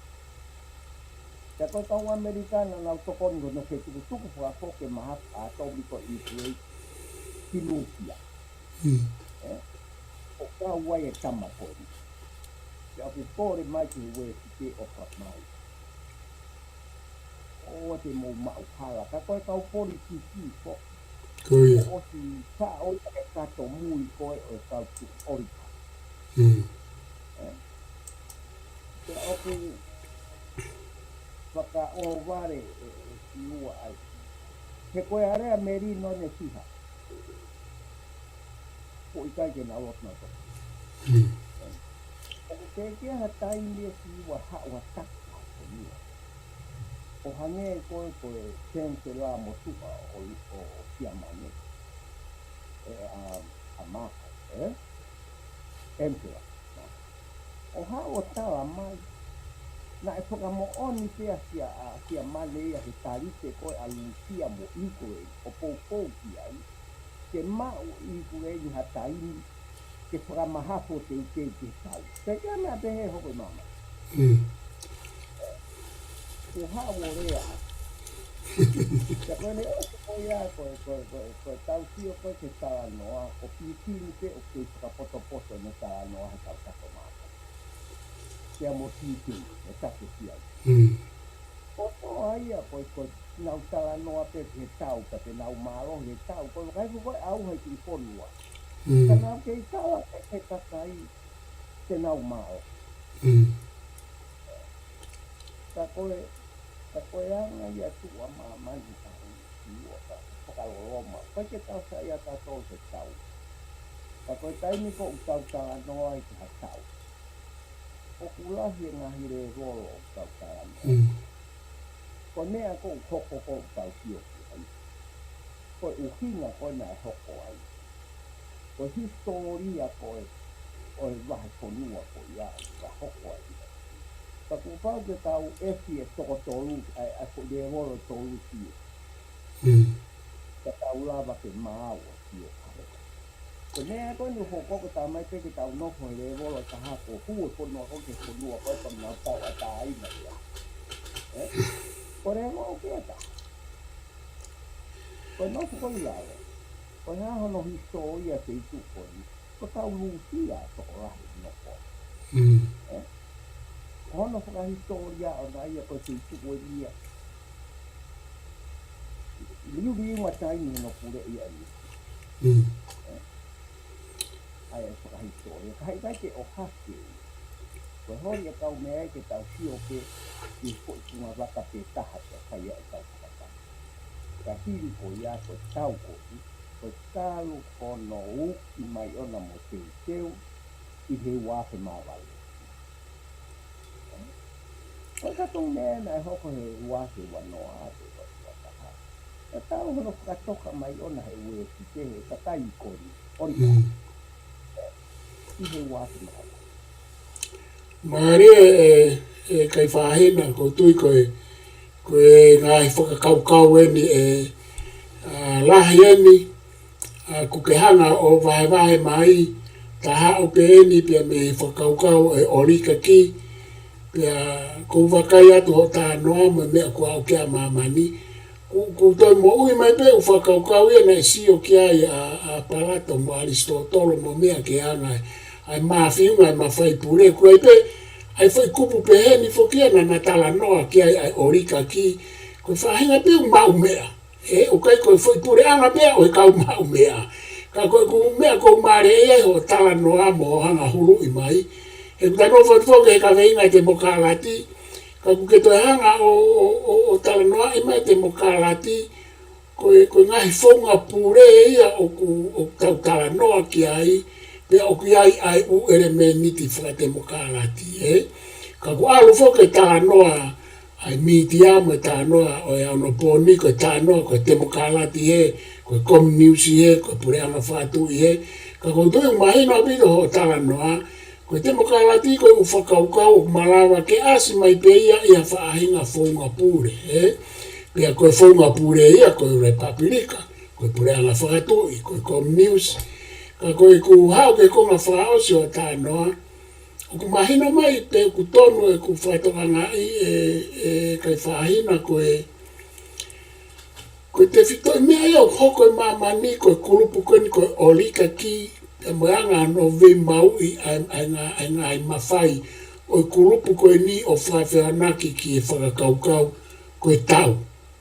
Ka ko e kau ʻAmelika naʻa nau tokoni ko ē ke tukutuku fakafoki e mahafu ʻātomi ko ē ʻi ʻIkuleli ki Lūsia. ʻE? ʻO kau ai e tama ko eni. Pea ʻoku kole mai ki he uēsite ʻo ka mai. ʻOua te mou maʻu hala, ka ko e kau politiki ko. Ko ia. ʻOsi faʻo ia ke kato mui ko ē ʻo e kau tuʻu ʻolika. ʻE? Pea ʻoku fakaʻohovale ʻe, ʻe Siua ai. He ko e alea melino ne fiha. ʻOku ʻikai ke nau loto nau toka. ʻOku teʻeki ai ha taimi ʻe Siua haʻu ha taki ha fonua. ʻO hangē ko e, ko e Chancellor motuʻa ʻo, ʻo, ʻo Siamane. ʻE, ʻa, ʻa Mako, ʻe? Emperor. ʻO haʻu ʻo tala mai. Naʻe fakamoʻoni pē ʻa Sia, ʻa Siamane ia he talite ko ē ʻa Lūsia mo ʻIkuleli, ʻo poupou ki ai, ke maʻu ʻe ʻIkuleli ha taimi ke fakamahafu ʻo teuteu ke tau. Pea ko e meʻa pehē hoko ʻi māmani. Kuo haʻu ʻo lea. Pea ko e leʻo ko ia, ko e, ko e, ko e, ko e tau sio ko ē ki he talanoa, ko Pitini pē ʻoku kei fakapotopoto ʻene talanoa he kau kato mata. Pea mo Pitini, ʻe take ki ai. Ko toa ia ko e, ko e nau talanoa pē ki he tau, pea te nau mālohi he tau, ko e vakai ko e ʻauha ʻi he kiʻi fonua. Ka nau kei tala pē ki he kakai, te nau mālohi. Ka ko e, ka ko e anga ia tuʻa māmani ka ʻi ua ka fakaloloma. Ko e ke tau sa ia ka tau se tau. Ka ko e taimi ko ʻoku tau talanoa ai ki ha tau. ʻOku lahi e ngaahi lēvolo ʻoku tau talanoa. Ko e meʻa ko ʻoku hoko ko ʻoku tau sio ki ai. Ko e ʻuhinga ko ē naʻe hoko ai. Ko e hisitōlia ko ē ʻo e vahefonua ko ia ʻoku hoko ai. Ka kuo pau ke tau ʻefi e toko tolu, ʻa e, ʻa e ko e lēvolo tolu sio. Ka tau lava ke maau ʻo sio ka hoko. Ko e meʻa ko eni ʻoku hoko ko e talamai pē ke tau nofo he lēvolo taha ko ē hū e fonua ko ē ki he fonua ko ē ko ʻenau tauʻatāina ia. ʻE? Ko e lēvolo ko ē taha. Ko e nofo ko ē ʻi lalo. Ko e hā hono hisitōlia feituʻu ko eni. Ko e kau Lūsia tokolahi nofo. ʻE? Ko hono fakahisitōlia ʻona ia ko e feituʻu eni ia. Liuliu ma taimi hono puleʻi ʻa e Lūsia. ʻE? ʻA e fakahisitōlia. Ka ʻikai ke ʻohake. Ko e holi e kau meʻa ia ke tau sio pē ki he foʻi tuʻunga vaka pē taha pea fai ai e kau fakatau. Ka hili ko ia ko e tau ko ē, ko e talu hono uki mai ʻona mo teuteu ʻi he ua afe mā valu. Ko e kātoa meʻa naʻe hoko he ua afe ua noa, ua afe ua taha. Ka tau hono fakatoka mai ʻona he uēsite he kakai ko eni. ʻOni ka. ʻI he ua afe mā valu. Mālie e, e Kaifahina, ʻoku ou tui ko e, ko e ngaahi fakakaukau eni ʻe, ʻa, lahi eni, ʻa, ʻoku ke hanga ʻo vahevahe mai, taha ʻo pē eni pea mei he fakakaukau ʻe ʻOlika ki, pea ʻoku ou vakai atu hoʻo talanoa mo e meʻa kuo aʻu ki ai ʻa māmani. ʻOku, ʻoku ou toe moʻui mai pē ʻeku fakakaukau ia naʻe sio ki ai ʻa, ʻa Palato mo ʻAlisitōtolo mo e meʻa ki he anga ʻa e mafiunga ʻa e mafai pule. ʻOku ʻi ai pē ʻa e foʻi kupu pehē ni foki ia naʻa na talanoa ki ai ʻa e ʻOlika ki, ko e faʻahinga pē ʻoku maʻu meʻa. ʻE, ʻoku ʻikai ko e foʻi puleʻanga pē ia ʻo e kau maʻu meʻa. Ka ko e ʻū meʻa ʻoku ou mālieʻia ai hoʻo talanoa mo hoʻo hanga ʻo huluʻi mai. He ʻoku tau nofo atu foki he kaveinga ʻa e temokalati. Ka ʻoku ke toe hanga ʻo, ʻo, ʻo, ʻo talanoaʻi mai e temokalati, ko e, ko e ngaahi founga pule ia ʻoku, ʻoku tau talanoa ki ai, pea ʻoku ʻi ai ʻa e ʻū ʻelemēniti fakatemokalati, ʻe? Ka ʻoku ʻalu foki e talanoa ʻa e mītia mo e talanoa ʻo e onopōni, ko e talanoa ko e temokalati ʻe, ko e kominiusi ʻe, ko e puleʻanga fakatuʻi ʻe, ka ʻoku ou tui ʻoku mahino ʻaupito hoʻo talanoa, ko e temokalati ko e ʻū fakakaukau ʻoku malava ke ʻasi mai pē ia ʻi ha faʻahinga founga pule, ʻe? Pea ko e founga pule ia, ko e Lepapilika, ko e puleʻanga fakatuʻi, ko e kominiusi. Ka ko ʻeku haʻu ki he konga fakaʻosi ʻo e talanoa, ʻoku mahino mai pē ʻoku tonu ʻeku fakatokangaʻi ʻe, ʻe Kaifaʻahina ko e, ko e tefitoʻi meʻa ia ʻoku hoko ʻi māmani, ko e kulupu ko eni ko e ʻolikaki, pea mo e anga hono veimauʻi ʻa e, ʻa e ngā-, ʻa e ngaahi mafai ʻo e kulupu ko eni ʻo fakafehoanaki ki he fakakaukau ko e tau.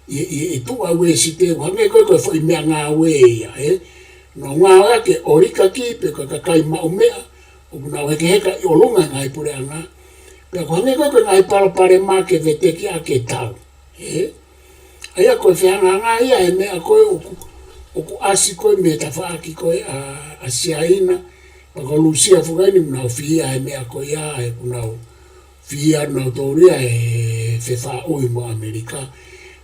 ʻI, ʻi, ʻi tuʻa Uēsite, ʻoku hangē ko e, ko e foʻi meʻangāue ia, ē? Nau ngāueʻaki e ʻolikaki pe ko e kakai maʻumeʻa, ʻoku nau hekeheka ʻi ʻolunga he ngaahi puleʻanga, pea ʻoku hangē ko e, ko e ngaahi palopalema ke veteki ʻaki e tau, ē? ʻA ia ko e fehangahangai ia he meʻa ko ē ʻoku, ʻoku ʻasi ko ē mei he tafaʻaki ko ē ʻa, ʻa Siaina, pea ko Lūsia foki eni ʻoku nau fihia he meʻa ko ia, he ʻoku nau fihia nautolu ia he fefaʻuhi mo ʻAmelika.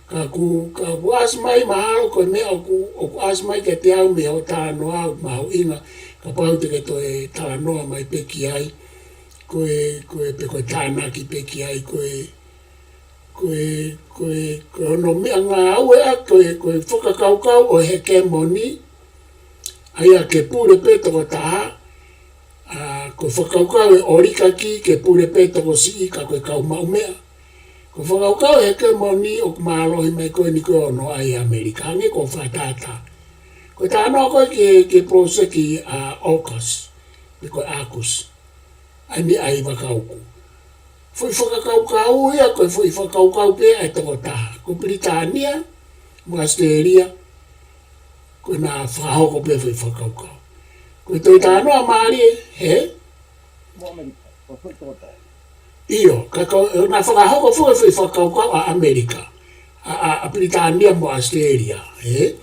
Ka ʻoku, ka ʻoku ʻasi mai mahalo ko e meʻa ʻoku, ʻoku ʻasi mai kiate au mei hoʻo talanoa ʻoku mahuʻinga, kapau te ke toe talanoa mai pē ki ai, ko e, ko e, pe ko e tānaki pē ki ai, ko e, ko e, ko e, ko e hono meʻangāue ʻa, ko e, ko e fakakaukau ʻo e hekemoni, ʻa ia ke pule pē tokotaha, ʻa, ko e fakakaukau ʻo e ʻolikaki ke pule pē tokosiʻi ka ko e kau maʻumeʻa. Ko e fakakaukau ʻo e hekemoni ʻoku mālohi mai ko eni ko ē ʻo noaʻia ʻAmelika, hangē ko e fakatātā. Ko e talanoa ko ē ki he, ki he poloseki ʻa AUKUS, pe ko e AUKUS. ʻA eni ʻa e fakakaukau. Foʻi fakakaukau ia, ko e foʻi fakakaukau pē ʻa e tokotaha. Ko Pilitānia, mo ʻAositelēlia, ko ʻena fakahoko pē foʻi fakakaukau. Ko e toe talanoa mālie, he? Mo ʻAmelika, ko e foʻi tokotaha. ʻIo, ka ko ʻena fakahoko foʻi, foʻi fakakaukau ʻa ʻAmelika. ʻA, ʻa, ʻa Pilitānia mo ʻAositelēlia, ē?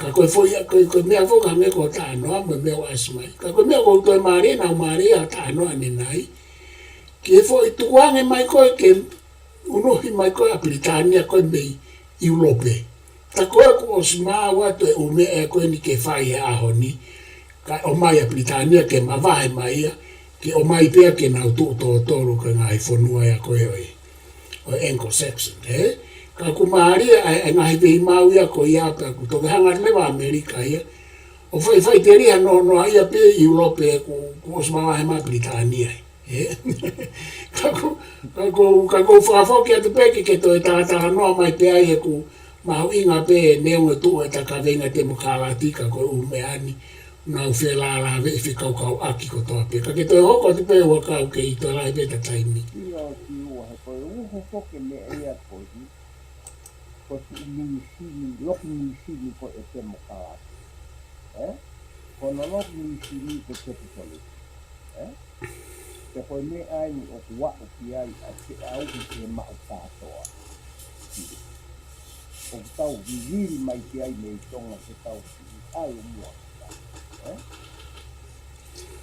Ka ko e foʻi, ko e, ko e meʻa foki hangē ko e talanoa mo e meʻa ʻoku ʻasi mai. Ka ko e meʻa ʻoku toe mālie, nau mālie ʻa e talanoa ʻanenai. Ki he foʻi tukuange mai ko ē ke unuhi mai ko ē ʻa Pilitānia ko ē mei ʻIulope. Tā ko ē kuo ʻosi maau atu e ʻū meʻa ko eni ke fai he ʻaho ni. Kae ʻomai ʻa Pilitānia ke mavahe mai ia, ke ʻomai pē ia ke nau tuʻu tōtōlu ko e ngaahi fonua ia ko ē ʻo e, ʻo e Anglo-Saxon, ē? Ka ʻoku mālie ʻa e, ʻa e ngaahi veimau ia ko ia pea ʻoku toki hanga leva ʻAmelika ia ʻo faʻifaʻiteliha noa, noaʻia pē ʻIulope kuo, kuo ʻosi mavahe mai ʻa Pilitānia. Ē? Ka ʻoku, ka ʻoku, ka ʻoku ou fakafoki atu pē ke, ke toe talatalanoa mai pē ai he ʻoku mahuʻinga pē neongo e tuʻu e ta kaveinga temokālati ka ko e ʻū meʻa ni nau felālāveʻi fekaukauʻaki kotoa pē. Ka ke toe hoko atu pē ua kau ke ʻi toe lahi pē ʻeta taimi. ʻIo, ki ua he ko e uho foki meʻa ia ko eni. Ko e fuʻu mīsini, loki mīsini ko e temokālati. Ē? Ko hono loki mīsini ko e capitalism. Ē? Pea ko e meʻa eni ʻoku aʻu ki ai ʻa e feʻauhi ki he maʻu kātoa. ʻOku tau vivili mai ki ai mei Tonga ke tau kiʻi ʻalu muʻa. Ē?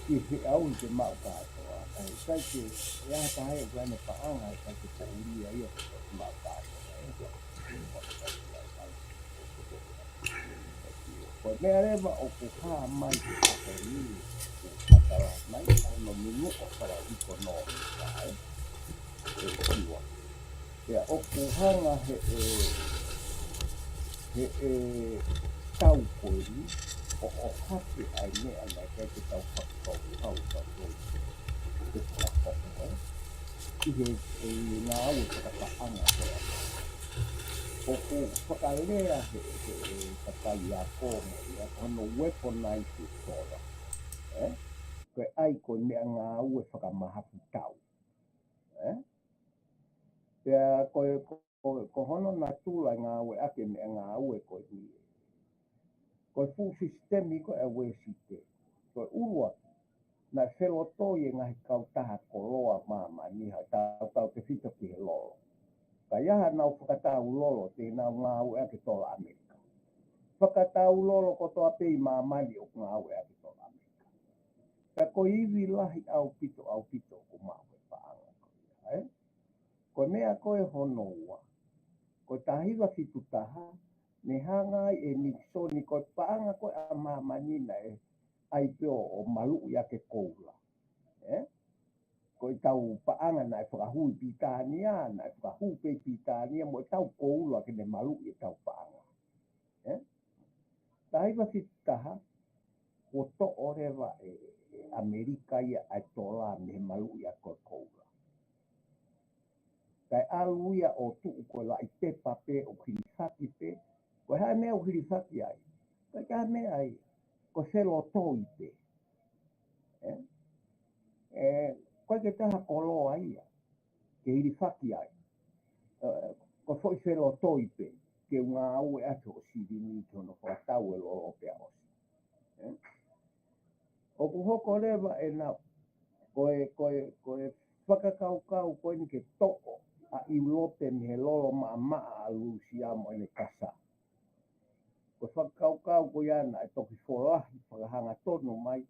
Ki he feʻauhi ki he maʻu kātoa. Kae ʻikai ke, ʻe aha taha ʻoku ʻi ai ʻene paʻanga, ʻikai ke poʻuli ia ia ko e maʻu kātoa. Ē? Ko e meʻa leva ʻoku hā mai ki he ʻaho ni, ʻoku fakalahi mai, ko hono nunuʻa fakaʻekonōmika, ē, ʻe Siua. Pea ʻoku hanga he, ʻe, he, ʻe tau ko eni, ʻo, ʻo ʻohake ʻa e meʻa naʻe ʻikai ke tau fakakaukau, tau ko eni. Ke fakahoko, ē. ʻI he, ʻe ngāue fakapaʻanga ko ē. ʻOku fakalea he, he, he kakai ako mo ia ko hono weaponized solar. Ē? Ko e ʻai ko e meʻangāue fakamahafu tau. Ē? Pea ko e, ko, ko hono natula ngāueʻaki e meʻangāue ko eni. Ko e fuʻu sisitemi ko ē ʻa Uēsite. Ko e ʻuluaki, naʻe felotoi e ngaahi kautaha koloa māmani ha tautautefito ki he lolo. Ka ʻi ai haʻanau fakataulolo, te nau ngāueʻaki e tola ʻAmelika. Fakataulolo kotoa pē ʻi māmani ʻoku ngāueʻaki e tola ʻAmelika. Ka ko e ivi lahi ʻaupito, ʻaupito ʻoku maʻu he paʻanga ko ia, ē? Ko e meʻa ko ē hono ua. Ko e taha hiva fitu taha, ne hanga ai ʻe Nikisoni ko e paʻanga ko ē ʻa māmani naʻe ʻai pē ʻo, ʻo maluʻi ʻaki e koula. Ē? Ko ʻetau paʻanga naʻe fakahū ʻi Pilitānia, naʻe fakahū pē ʻi Pilitānia mo ʻetau koula ke ne maluʻi ʻetau paʻanga. Ē? Taha hiva fitu taha, kuo toʻo leva ʻe, ʻe ʻAmelika ia ʻa e tola mei he maluʻi ʻa e koula. Kae ʻalu ia ʻo tuʻu ko e laʻi pepa pē ʻo hilifaki pē, ko e hā e meʻa ʻoku hilifaki ai? Kae ʻikai ha meʻa ai, ko e felotoi pē. Ē? Ē, ʻikai ke taha koloa ia ke hilifaki ai. Ē, ko e foʻi felotoi pē, ke ngāue atu ʻo silini ki hono fakatau e lolo pea ʻosi. Ē? ʻOku hoko leva ʻena, ko e, ko e, ko e fakakaukau ko eni ke toʻo ʻa ʻIulope mei he lolo maʻamaʻa ʻa Lūsia mo ʻene kasa. Ko e fakakaukau ko ia naʻe toki folahi fakahangatonu mai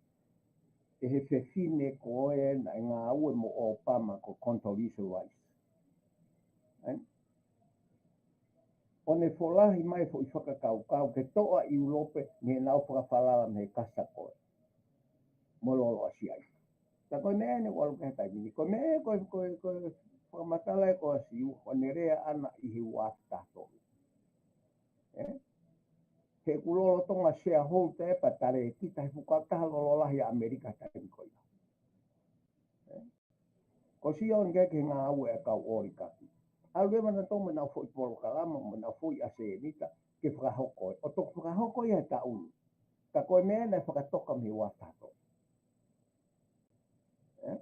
ʻe he fefine ko ē naʻe ngāue mo ʻOpama ko Condoleezza Rice. Ē? ʻO ne folahi mai foʻi fakakaukau ke toʻo ʻa ʻIulope mei heʻenau fakafalala mei he kasa ko ē mo e lolo ʻa Siaina. Ka ko e meʻa eni ʻoku ʻalu ki he taimi ni. Ko e meʻa ko e, ko e, ko e fakamatala ē ko ē ʻa Siua, ʻo ne lea ʻana ʻi he ua afe taha tolu. Ē? He ʻoku lolotonga shareholder ē pea talēkita he fuʻu kautaha lolo lahi ʻa ʻAmelika he taimi ko ia. Ē? Ko Siua ʻoku ne ke ngāue ʻa e kau ʻolikaki. ʻAlu leva nautolu mo ʻenau foʻi polokalama, mo ʻenau foʻi ʻasenita, ke fakahoko ē. ʻO toki fakahoko ia he taʻu ni. Ka ko e meʻa naʻe fakatoka mei he ua afe taha tolu. Ē?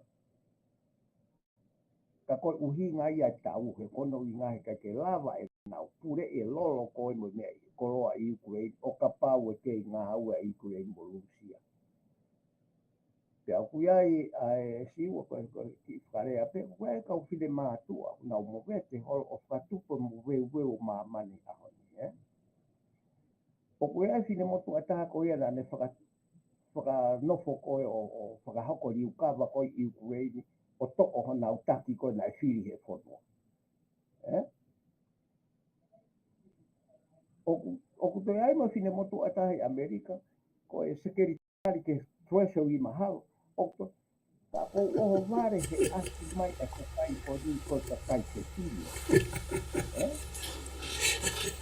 Ka ko e ʻuhinga ia ʻa e taʻu he ko hono ʻuhinga he ʻikai ke lava ʻenau puleʻi e lolo ko ē mo e meʻa ʻi koloa ʻi ʻIukuleini ʻo kapau ʻe kei ngāue ʻa ʻIukuleini mo Lūsia. Pea ʻoku ʻi ai ʻa e Siua ko e, ko e kiʻi fakalea pē, ʻoku ʻi ai e kau finemātuʻa, ʻoku nau movete holo ʻo fakatupu e moveuveu ʻo māmani ʻaho ni, ē? ʻOku ʻi ai e finemotuʻa taha ko ia naʻa ne faka-, fakanofo ko ē ʻo, ʻo fakahoko e liukava ko ē ʻi ʻIukuleini ʻo toʻo honau taki ko ē naʻe fili he fonua. Ē? ʻOku, ʻoku toe ʻi ai mo e finemotuʻa taha ʻi ʻAmelika, ko e sekelitali ki he Treasury mahalo, ʻoku to-, ka ʻoku ʻohovale he ʻasi mai e kakai ko eni ko e kakai fefine. Ē?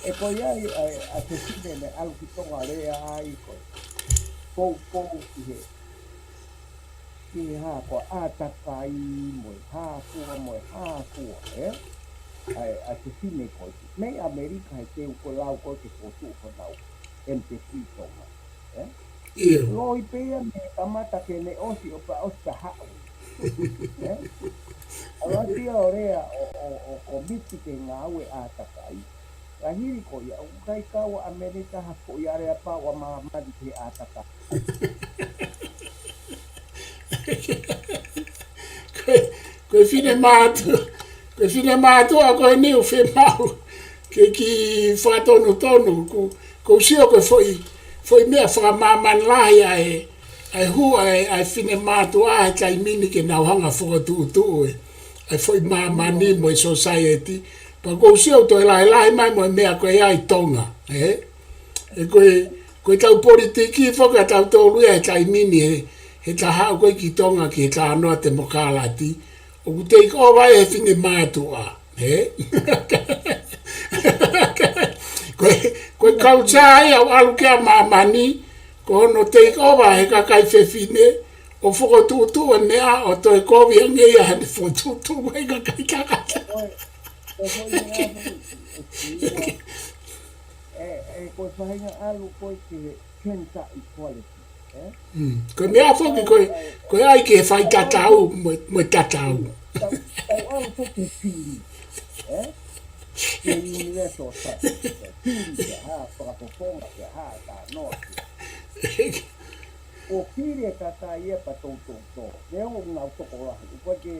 ʻE ko ia ʻa e, ʻa e fefine naʻe ʻalu ki Tonga lea ai ko e poupou ki he, ki he hā ko e ʻātakai mo e hā fua mo e hā fua, ē? ʻA e, ʻa e fefine ko ē. Mei ʻAmelika he teu ko e lau ko ē ke fotu ko nau embassy Tonga, ē? ʻIo. Loi pē ia mei he kamata ke ne ʻosi ʻo pea ʻosi pea haʻu. Ē? ʻAlu atu ia ʻo lea ʻo, ʻo, ʻo komiti ke ngāue ʻātakai. Ka hili ko ia, ʻoku ʻikai kau ʻa ʻAmelika ha foʻi aleapau ʻa māmani ki he ʻātakai. Ko e, ko e finemātuʻa, ko e finemātuʻa ko eni ʻoku fiemaʻu ke kiʻi fakatonutonu, ʻoku, ʻoku ou sio ko e foʻi, foʻi meʻa fakamāmani lahi ʻa e, ʻa e hū ʻa e, ʻa e finemātuʻa he taimi ni ke nau hanga ʻo fokotuʻutuʻu e, ʻa e foʻi māmani mo e society. Pea ʻoku ou sio ʻoku toe lahilahi mai mo e meʻa ko ia ʻi Tonga, ē? ʻE ko e, ko e tau politiki foki ʻa tautolu ia he taimi ni he, he ta haʻu ko ē ki Tonga ki he talanoa temokalati, ʻoku take over ʻe he finemātuʻa, ē? Ko e, ko e culture ia ʻoku ʻalu ki ai ʻa māmani, ko hono take over ʻe he kakai fefine, ʻo fokotuʻutuʻu e meʻa ʻo toe kovi ange ia heʻene fokotuʻutuʻu ʻe he kakai tangata. Ko e, ko e foʻi meʻa foʻi, ʻe, ʻe, ko e faʻahinga ʻalu ko ē ki he gender equality, ē? Mm. Ko e meʻa foki ko e, ko e ʻai ke fai tatau, mo e, mo e tatau. Tau, tau ʻalu foki ki he fili, ē? Ki he universal suffrage, fili ki he hā, fakafofonga ki he hā, talanoa ki he. ʻO fili e kakai ia pea toutou tō. Neongo ʻoku nau tokolahi, ʻoku ʻikai ke,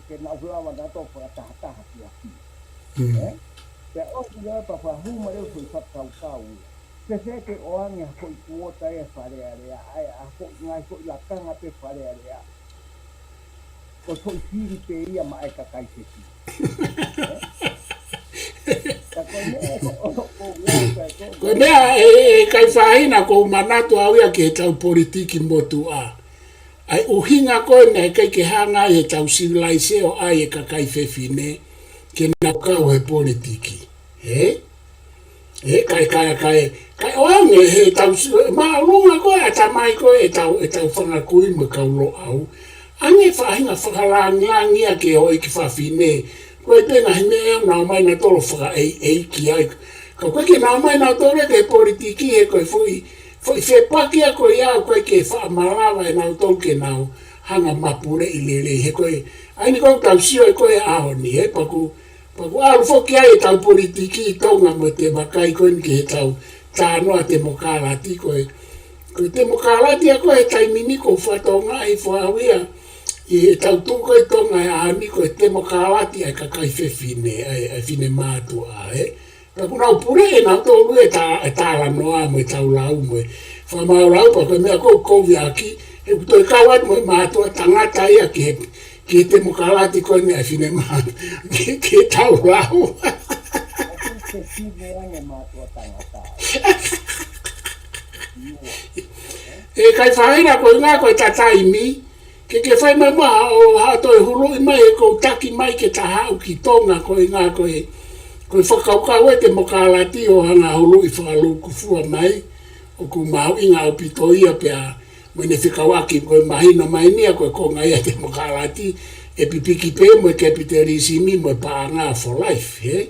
ke nau lava nautolu fakatahataha ki ha fili. Mm. Ē? Pea ʻosi leva pea fakahū mai leva foʻi fakakaukau ia. Fēfē ke ʻoange ha foʻi kuota ʻe Fale Alea, ʻa e, ʻa e foʻi ngaahi foʻi lakanga pē Fale Alea. Ko e foʻi fili pē ia maʻa e kakai fefine. Ka ko e meʻa, ko, ko, ko, ko, ko, ko e meʻa ē, ē, ʻe Kaifahina, ʻoku ou manatu au ia ki he tau politiki motuʻa. ʻA e ʻuhinga ko ē naʻe ʻikai ke hanga ai ʻe he tau sivilaise ʻo ʻai e kakai fefine ke na kau he politiki. Ē? Ē, kae, kae, kae, kae ʻoange he tau si-, ē, māʻolunga ko ē, ʻatamai ko ē, ʻetau, ʻetau fanga kui mo e kau Loʻau. ʻAnge faʻahinga fakalāngilangi ʻa e houʻeiki fafine. Ko e pē ngaahi meʻa ʻe nau ō mai nautolu fakaʻeiʻeiki ai. Ka ʻoku ʻikai ke nau ō mai nautolu ia ki he politiki he ko e foʻi, foʻi fepaki ia ko ia ʻoku ʻikai ke faʻa malava ʻe nautolu ke nau hanga mapuleʻi lelei he ko e. ʻA eni ko ē ʻoku tau sio ai ko ē he ʻaho ni, ē, pea ʻoku Pea ʻoku ʻalu foki ai ʻetau politiki ʻi Tonga mo e te vakai ko eni ki heʻetau talanoa temokalati ko ē. Ko e temokalati ia ko ē he taimi ni ʻoku ou fakatokangaʻi foʻou ia ʻi heʻetau tuʻu ko ē ʻi Tonga he ʻaho ni ko e temokalati ʻa e kakai fefine, ʻa e, ʻa e finemātuʻa, ē. Pea ʻoku nau puleʻi ʻe nautolu e ta-, e talanoa mo ʻetau lau mo e fakamāuʻi lau pea ko e meʻa ʻoku ou kovi ʻaki, he ʻoku toe kau atu mo e mātuʻa tangata ia ki he ki he temokalati ko eni ʻa e finemātuʻa, ki, ki heʻetau lau. ʻOku ke fine ange mātuʻa tangata. ʻE kai fahina ko e ngā ko e ta taimi, ke ke fai mai muʻa ʻo ha toe huluʻi mai he ʻoku ou taki mai ke ta haʻu ki Tonga ko e ngā ko e, ko e fakakaukau e temokalati ʻo hanga huluʻi fakalūkufua mai, ʻoku mahuʻinga ʻaupito ia pea mo ʻene fekauʻaki ko e mahino mai ni ia ko e konga ia temokalati ʻe pipiki pē mo e kapitalisimi mo e paʻanga for life, ē?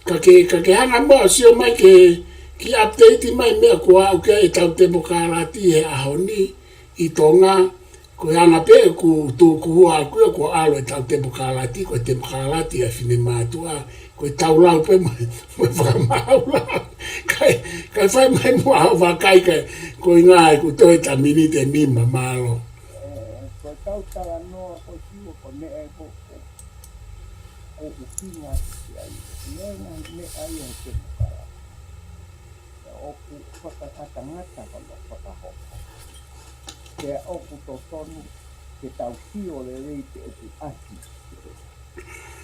Ka ke, ka ke hanga muʻa ʻo sio mai ke, ke update mai meʻa ko ē ʻoku ʻi ai ʻetau temokalati he ʻaho ni ʻi Tonga, ko e anga pē ʻoku tukuhua ʻaku ia ʻoku ʻalu ʻetau temokalati, ko e temokalati ʻa e finemātuʻa, ko ʻetau lau pē mo, mo e fakamāuʻi lau. Kai, kai fai mai muʻa hoʻo vakai kai, ko e ngā ʻoku toe ta miniti ʻe nima, mālō. Ē, ko ʻetau talanoa ko e siua ko e meʻa ē ko, ko, ko ʻuhinga ki ai. Meʻa, meʻa ia he temokalati. ʻOku fakangata ngata hono fakahoko. Pea ʻoku totonu ke tau sio lelei pe ʻoku ʻasi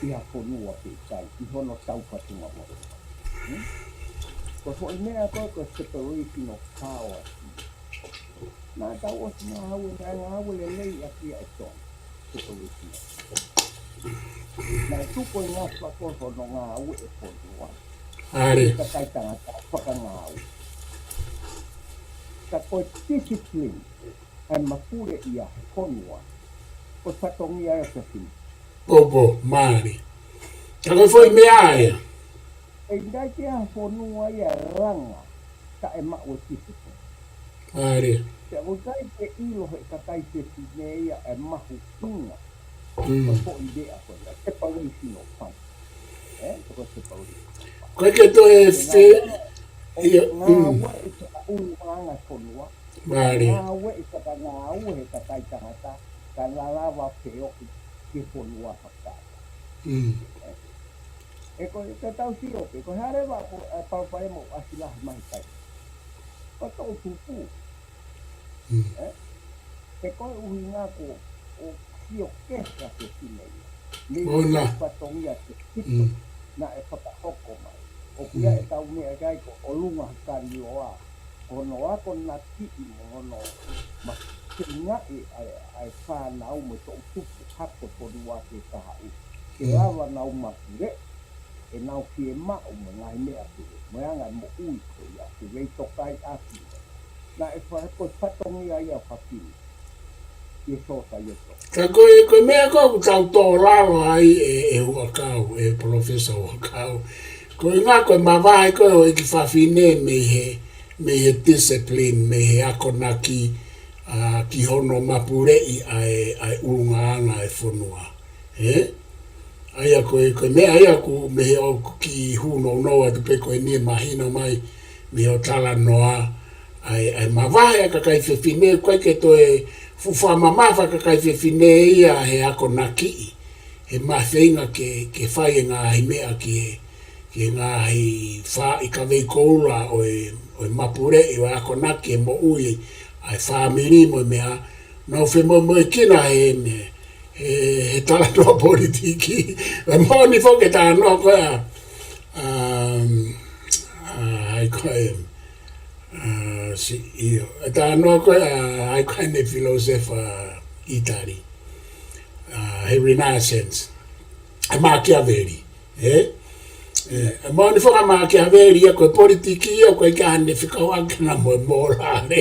ʻi ha fonua pe ʻikai, ʻi hono taufatungafonua. Hmm? Ko e foʻi meʻa ko ē ko e separation of powers. Naʻa tau ʻosi ngāue, naʻe ngāue lelei ʻaki ia ʻe Tonga. Separation of powers. Naʻe tuku e ngaahi fakahoko hono ngāue ʻe fonua. ʻAle. Kakai tangata fakangāue. Ka ko e discipline, ʻa e mapuleʻi ʻa e fonua, ko e fatongia ia ʻa e fefine. Pōpō, mālie. Ka ko e foʻi meʻa ia. ʻE ʻikai ke ʻi ai ha fonua ia ʻe langa taʻemaʻu e discipline. Mālie. Pea ʻoku ʻikai ke ʻilo he kakai fefine ia e mahuʻinga. Mm. Ko e foʻi meʻa ko ia, separation of powers. Ē, ko e separation of powers. Ko e ke toe fe-, ia, mm. Ngāue ʻi he ʻulungaanga fonua. Mālie. Ngāue ʻi he fakangāue he kakai tangata, ka na lava feohi ki he fonua fakataha. Mm. Ē, ko e tau sio pē, ko e hā leva ko e palopalema ʻoku ʻasi lahi mai kai. Ko e toʻutupu. Mm. Ē? He ko e ʻuhinga ko, ʻoku sio kehe ʻa e fefine ia. Mei he fatongia ke tito, mm, naʻe fakahoko mai. ʻOku ʻi ai, mm, ʻetau meʻa kai ko ʻolunga he kalioa. Ko hono akonakiʻi mo hono makelingaʻi ʻa e, ʻa e fānau mo e toʻutupu hako fonua ke kahaʻu. Ke, mm, lava nau mapuleʻi ʻenau fiemaʻu mo e ngaahi meʻa pule, mo e anga e moʻui ko ia, ke veitokaʻi ʻaki. Naʻe fa-, ko e fatongia ia ʻo e fefine ʻi he sōsaieti. Ka ko e, ko e meʻa ko ē ʻoku tau tō lalo ai ē, ē Huʻakau, ē Palōfesa Huʻakau. Ko e ngā ko e mavahe ko ē ʻo e houʻeiki fafine mei he, mei he discipline, mei he akonaki, ʻa, ki hono mapuleʻi ʻa e, ʻa e ʻulungaanga e fonua. Ē? ʻA ia ko e, ko e meʻa ia ʻoku mei he ʻoku kiʻi hū nounou atu pē ko eni ʻe mahino mai mei hoʻo talanoa ʻa e, ʻa e mavahe ʻa e kakai fefine, ʻoku ʻikai ke toe fuʻu fakamamafa kakai fefine ia he akonakiʻi, he mafeinga ke, ke fai e ngaahi meʻa ki he, ki he ngaahi faaʻi kavei koula ʻo e, ʻo e mapuleʻi, ʻo e akonaki e moʻui ʻa e fāmili mo e meʻa, nau femoemoekina he, he, he, he talanoa politiki. ʻE moʻoni foki e talanoa ko ē ʻa, um, ʻa, ai ko e, ʻa, si, ʻio. E talanoa ko ē ʻa, ai ko ē ʻene philosopher ʻItali. ʻA, he Renaissance. ʻA Machiavelli. Ē? Ē, ʻe moʻoni foki ʻa Makiaveli ia ko e politiki ia, ʻoku ʻikai ke ʻi ai hano fekauʻaki ʻana mo e mōlale.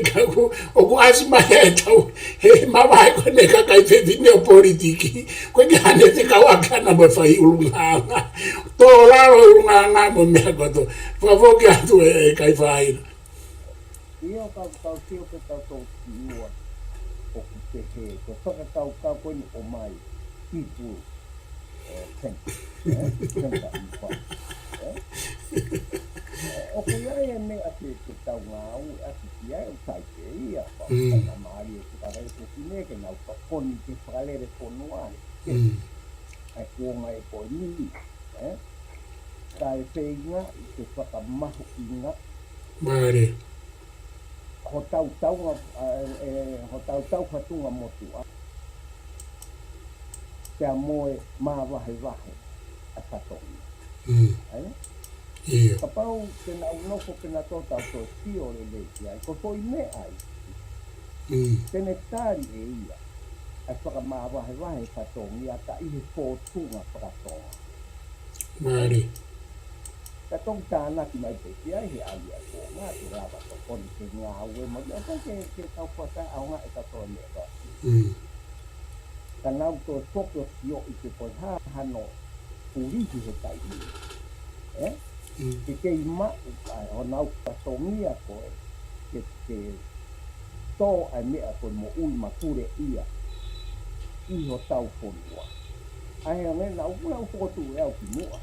Ka ʻoku, ʻoku ʻasi mai ʻe tau, he mavahe ko eni ʻa e kakai fefine ʻo politiki. ʻOku ʻikai ke ʻi ai hano fekauʻaki ʻana mo e fai ʻulungaanga. Tō lalo ʻulungaanga mo e meʻa kotoa. Fakafoki atu ē, ē Kaifāina. ʻIo, ka, ka ʻoku ou sio ki he tau tō ki ua ʻoku pehē, ko e fakakaukau ko eni ʻomai, Hebrew, ē, ten, ē, ten ka i pa, ē? Ē, ʻoku ʻi ai e meʻa ke, ke tau ngāueʻaki ki ai, ʻoku sai pē ia, pa, Mm. pa ka mālie, ke ka kai ko kine, ke nau tokoni, ke fakalele fonua, ē? Mm. ʻA e kuonga ē ko eni, ē? Kae feinga ke fakamahuʻinga Mālie. hotau taunga, ē, ē, hotau tau fatunga motuʻa. Pea mo e māvahevahe ʻa e fatongia. Mm. ʻAi? ʻIo. Kapau te nau nofo ke nau tō tau tō sio lelei ki ai. Ko e foʻi meʻa ai. Mm. Te ne tali ʻe ia ʻa e fakamāvahevahe fatongia ka ʻi he fōtunga fakatonga. Mālie. Ka toki tānaki mai pē ki ai he ʻalu ʻa e kuonga, ke lava tokoni ke ngāue mo ia ko ke, ke tau fata ʻaonga e katoa meʻa. Mm. Ka nau toe foki ʻo sioʻi ke ko e hā hano pulihi he taimi. Ē? Mm. Ke kei maʻu ʻa honau fatongia ko ē, ke, ke tō ʻa e meʻa ko e moʻui mapuleʻia ʻi hotau fonua. ʻA e hangē naʻa ku lau fokotuʻu ʻe au ki muʻa.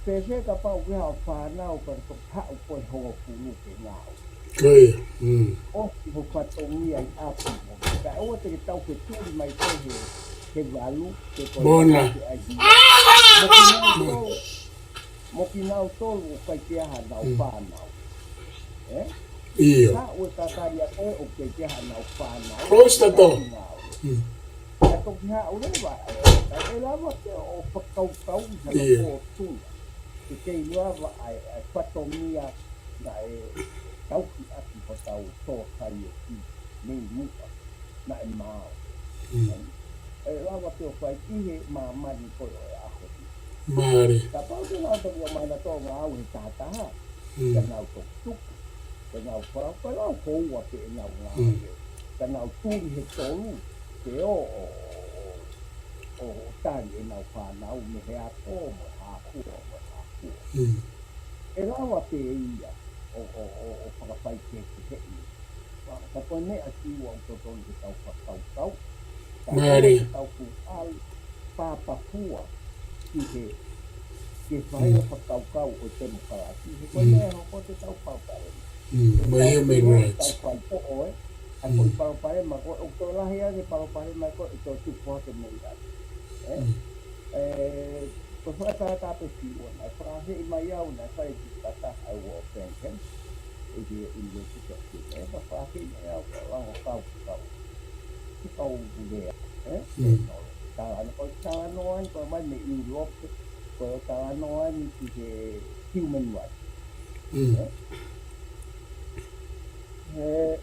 Fēfē kapau ʻoku ʻi ai haʻo fānau ka toki haʻu ko e hongofulu ke ngāue. Ko ia, mm. ʻOsi ho fatongia ʻi ʻapi mo. Ka ʻoua te ke tau fetuli mai ko ē he, he valu, ke ko e Mona. Ke ʻai hia. Mo kinautolu, mo kinautolu ʻoku ʻikai ke ʻi ai hanau Mm. fānau. Ē? ʻIo. Ka ʻoku ʻikai ke ʻi ai ko ē ʻoku ʻikai ke ʻi ai hanau fānau. Close the door. Fānau. Mm. Ka toki haʻu leva, ē, ka ʻe lava ke ʻo fakakaukau i hano ʻIo. Fōtunga. Ke kei lava ʻa e, ʻa e fatongia naʻe tauhi ʻaki hotau sōsaieti mei muʻa naʻe maau. Mm. ʻE lava pē ʻo fai ʻi he māmani ko ē ʻo e ʻaho ni. Mālie. Kapau te nau toki ʻomai nautolu ʻo ngāue he tahataha, Mm. ka nau toki tuku, ka nau fala, ka nau koua pē ʻenau ngāue. Mm. Ka nau tuli he tolu, ke ō, ʻo, ʻo, ʻo, ʻo tali ʻenau fānau mei he ako, mo e hākua, mo e hākua. Mm. ʻE lava pē ia ʻo, ʻo, ʻo, ʻo fakafaikehekeheʻi. Ka ko e meʻa ki ua ʻoku totonu ke tau fakakaukau. Ka Mālie. Ke tau fuʻu ʻalu pāpafua ki he, ki he faʻahinga Mm. fakakaukau ʻo e temokalati. He ko e Mm. meʻa ʻe hoko te tau palopalema. Mm, Te mo tau human pehē, rights. Tau fai poʻo ē. ʻA ko e Mm. palopalema ko ē, ʻoku toe lahi ange palopalema ko ē, ʻe toe tupu hake mei ai. Ē? Mm. Ē, ko e fakatātā pē ki ua, naʻe fakaafeʻi mai au, naʻe fai e kikata ʻa e World Bank, ē? ʻI he University of Sydney, ē, ka fakaafeʻi mai au, ka lango kau, kau, kau lea, ē? Mm. Talanoa, ko e talanoa eni, ko e mai mei ʻIulope, ko e talanoa eni ki he human rights. Mm. Ē? He,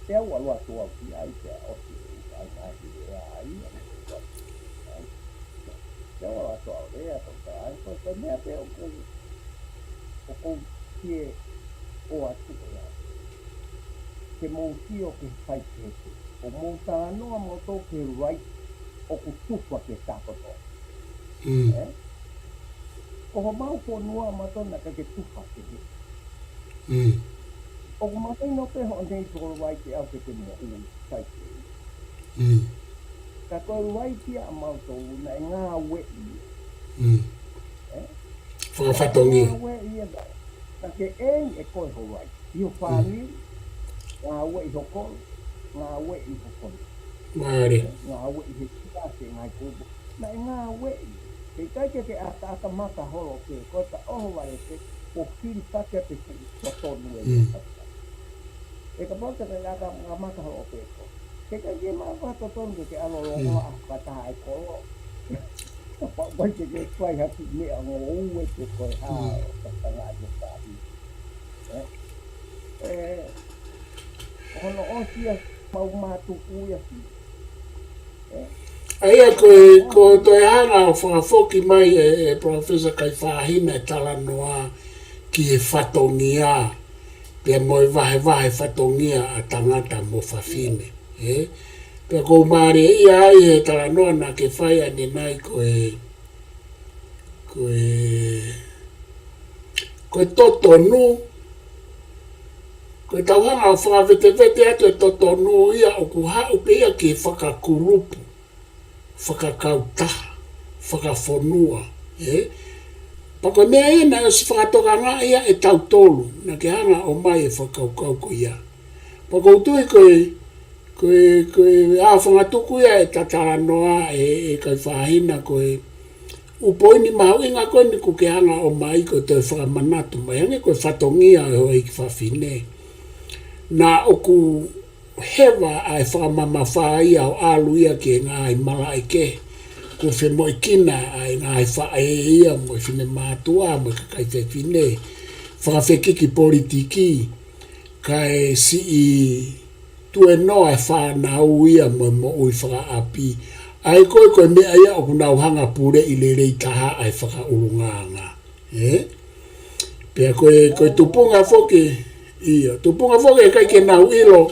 te au ʻalu atu au ki ai, te au ʻosi, ai, ai, ai, ai, ai. Te au ʻalu atu au lea, tau ka, ai, ko e, ko e meʻa pē ʻoku, ʻoku ou fie ʻoatu ʻe au. Ke mou sio ki he faikehekehe. ʻO mou talanoa moutolu ki he right ʻoku tufa ki he takoto. Mm. Ē? Ko homau fonua mautolu naʻe ʻikai ke tufa ki he. Mm. ʻOku mahino pē hoʻo nei ko e right ʻaʻau ke ke moʻui, sai pē. Mm. Ka ko e right ia ʻamautolu naʻe ngāueʻi. Mm. Ē? Fakafatongia. Ngāueʻi ia naʻa, naʻa ke earn ʻe koe ho right. ʻI ho Mm. fāmili, ngāueʻi ho kolo, ngāueʻi ho kolo. Mālie. Ngāueʻi he siasi, ngaahi kulupu. Naʻe ngāueʻi. He ʻikai ke ke ʻataʻata maka holo pē, ko e ka ʻohovale pē, ko fili pake te fuʻu totonu e Mm. maka. ʻE kapau te ke ʻataʻata maka holo pē ko. He ʻikai ke maʻu ha totonu ke ke ʻalu ʻo longoaʻa Mm. ha kata ʻa e kolo. Kapau ʻoku ʻikai ke ke fai ha kiʻi meʻa ngoue pe ko e hā Mm. ʻo ka tanga ʻa e kāpi. Ē? Ē, hono ʻosi ia mau mātuku ia ki. Ē? ʻA ia ko e, ko e toe hanga ʻo fakafoki mai ʻe, ʻe Professor Kaifahina e talanoa ki he fatongia, pea mo e vahevahe fatongia ʻa tangata mo fafine. ʻE? Pea ʻoku ou mālieʻia ai he talanoa naʻa ke fai ʻanenai ko e, ko e, ko e totonu, ko e tau hanga ʻo fakavetevete atu e totonu ia ʻoku haʻu pē ia ki he fakakulupu, fakakautaha, fakafonua, ʻe? Pea ko e meʻa ia naʻe ʻosi fakatokangaʻi ia ʻe tautolu, naʻa ke hanga ʻo ʻomai e fakakaukau ko ia. Pea ʻoku ou tui ko e, ko e, ko e ʻa e fangatuku ia ʻeta talanoa ʻe, ʻe Kaifahina ko e ʻū poini mahuʻinga ko eni ʻoku ke hanga ʻo ʻomai ko e toe fakamanatu mai ange ko e fatongia ʻo e houʻeiki fafine. Naʻa ʻoku heva ʻa e fakamamafa ia ʻo ʻalu ia ki he ngaahi malaʻe kehe, ʻoku femoʻuekina ʻa e ngaahi faʻē ia mo e finemātuʻa mo e kakai fefine, fakafekiki politiki, kae siʻi tuenoa e fānau ia mo e moʻui fakaʻapi. ʻA ia ko e, ko e meʻa ia ʻoku nau hanga puleʻi lelei taha ʻa e fakaʻulungaanga. ʻE? Pea ko e, ko e tupunga foki, ia, tupunga foki he ʻikai ke nau ʻilo,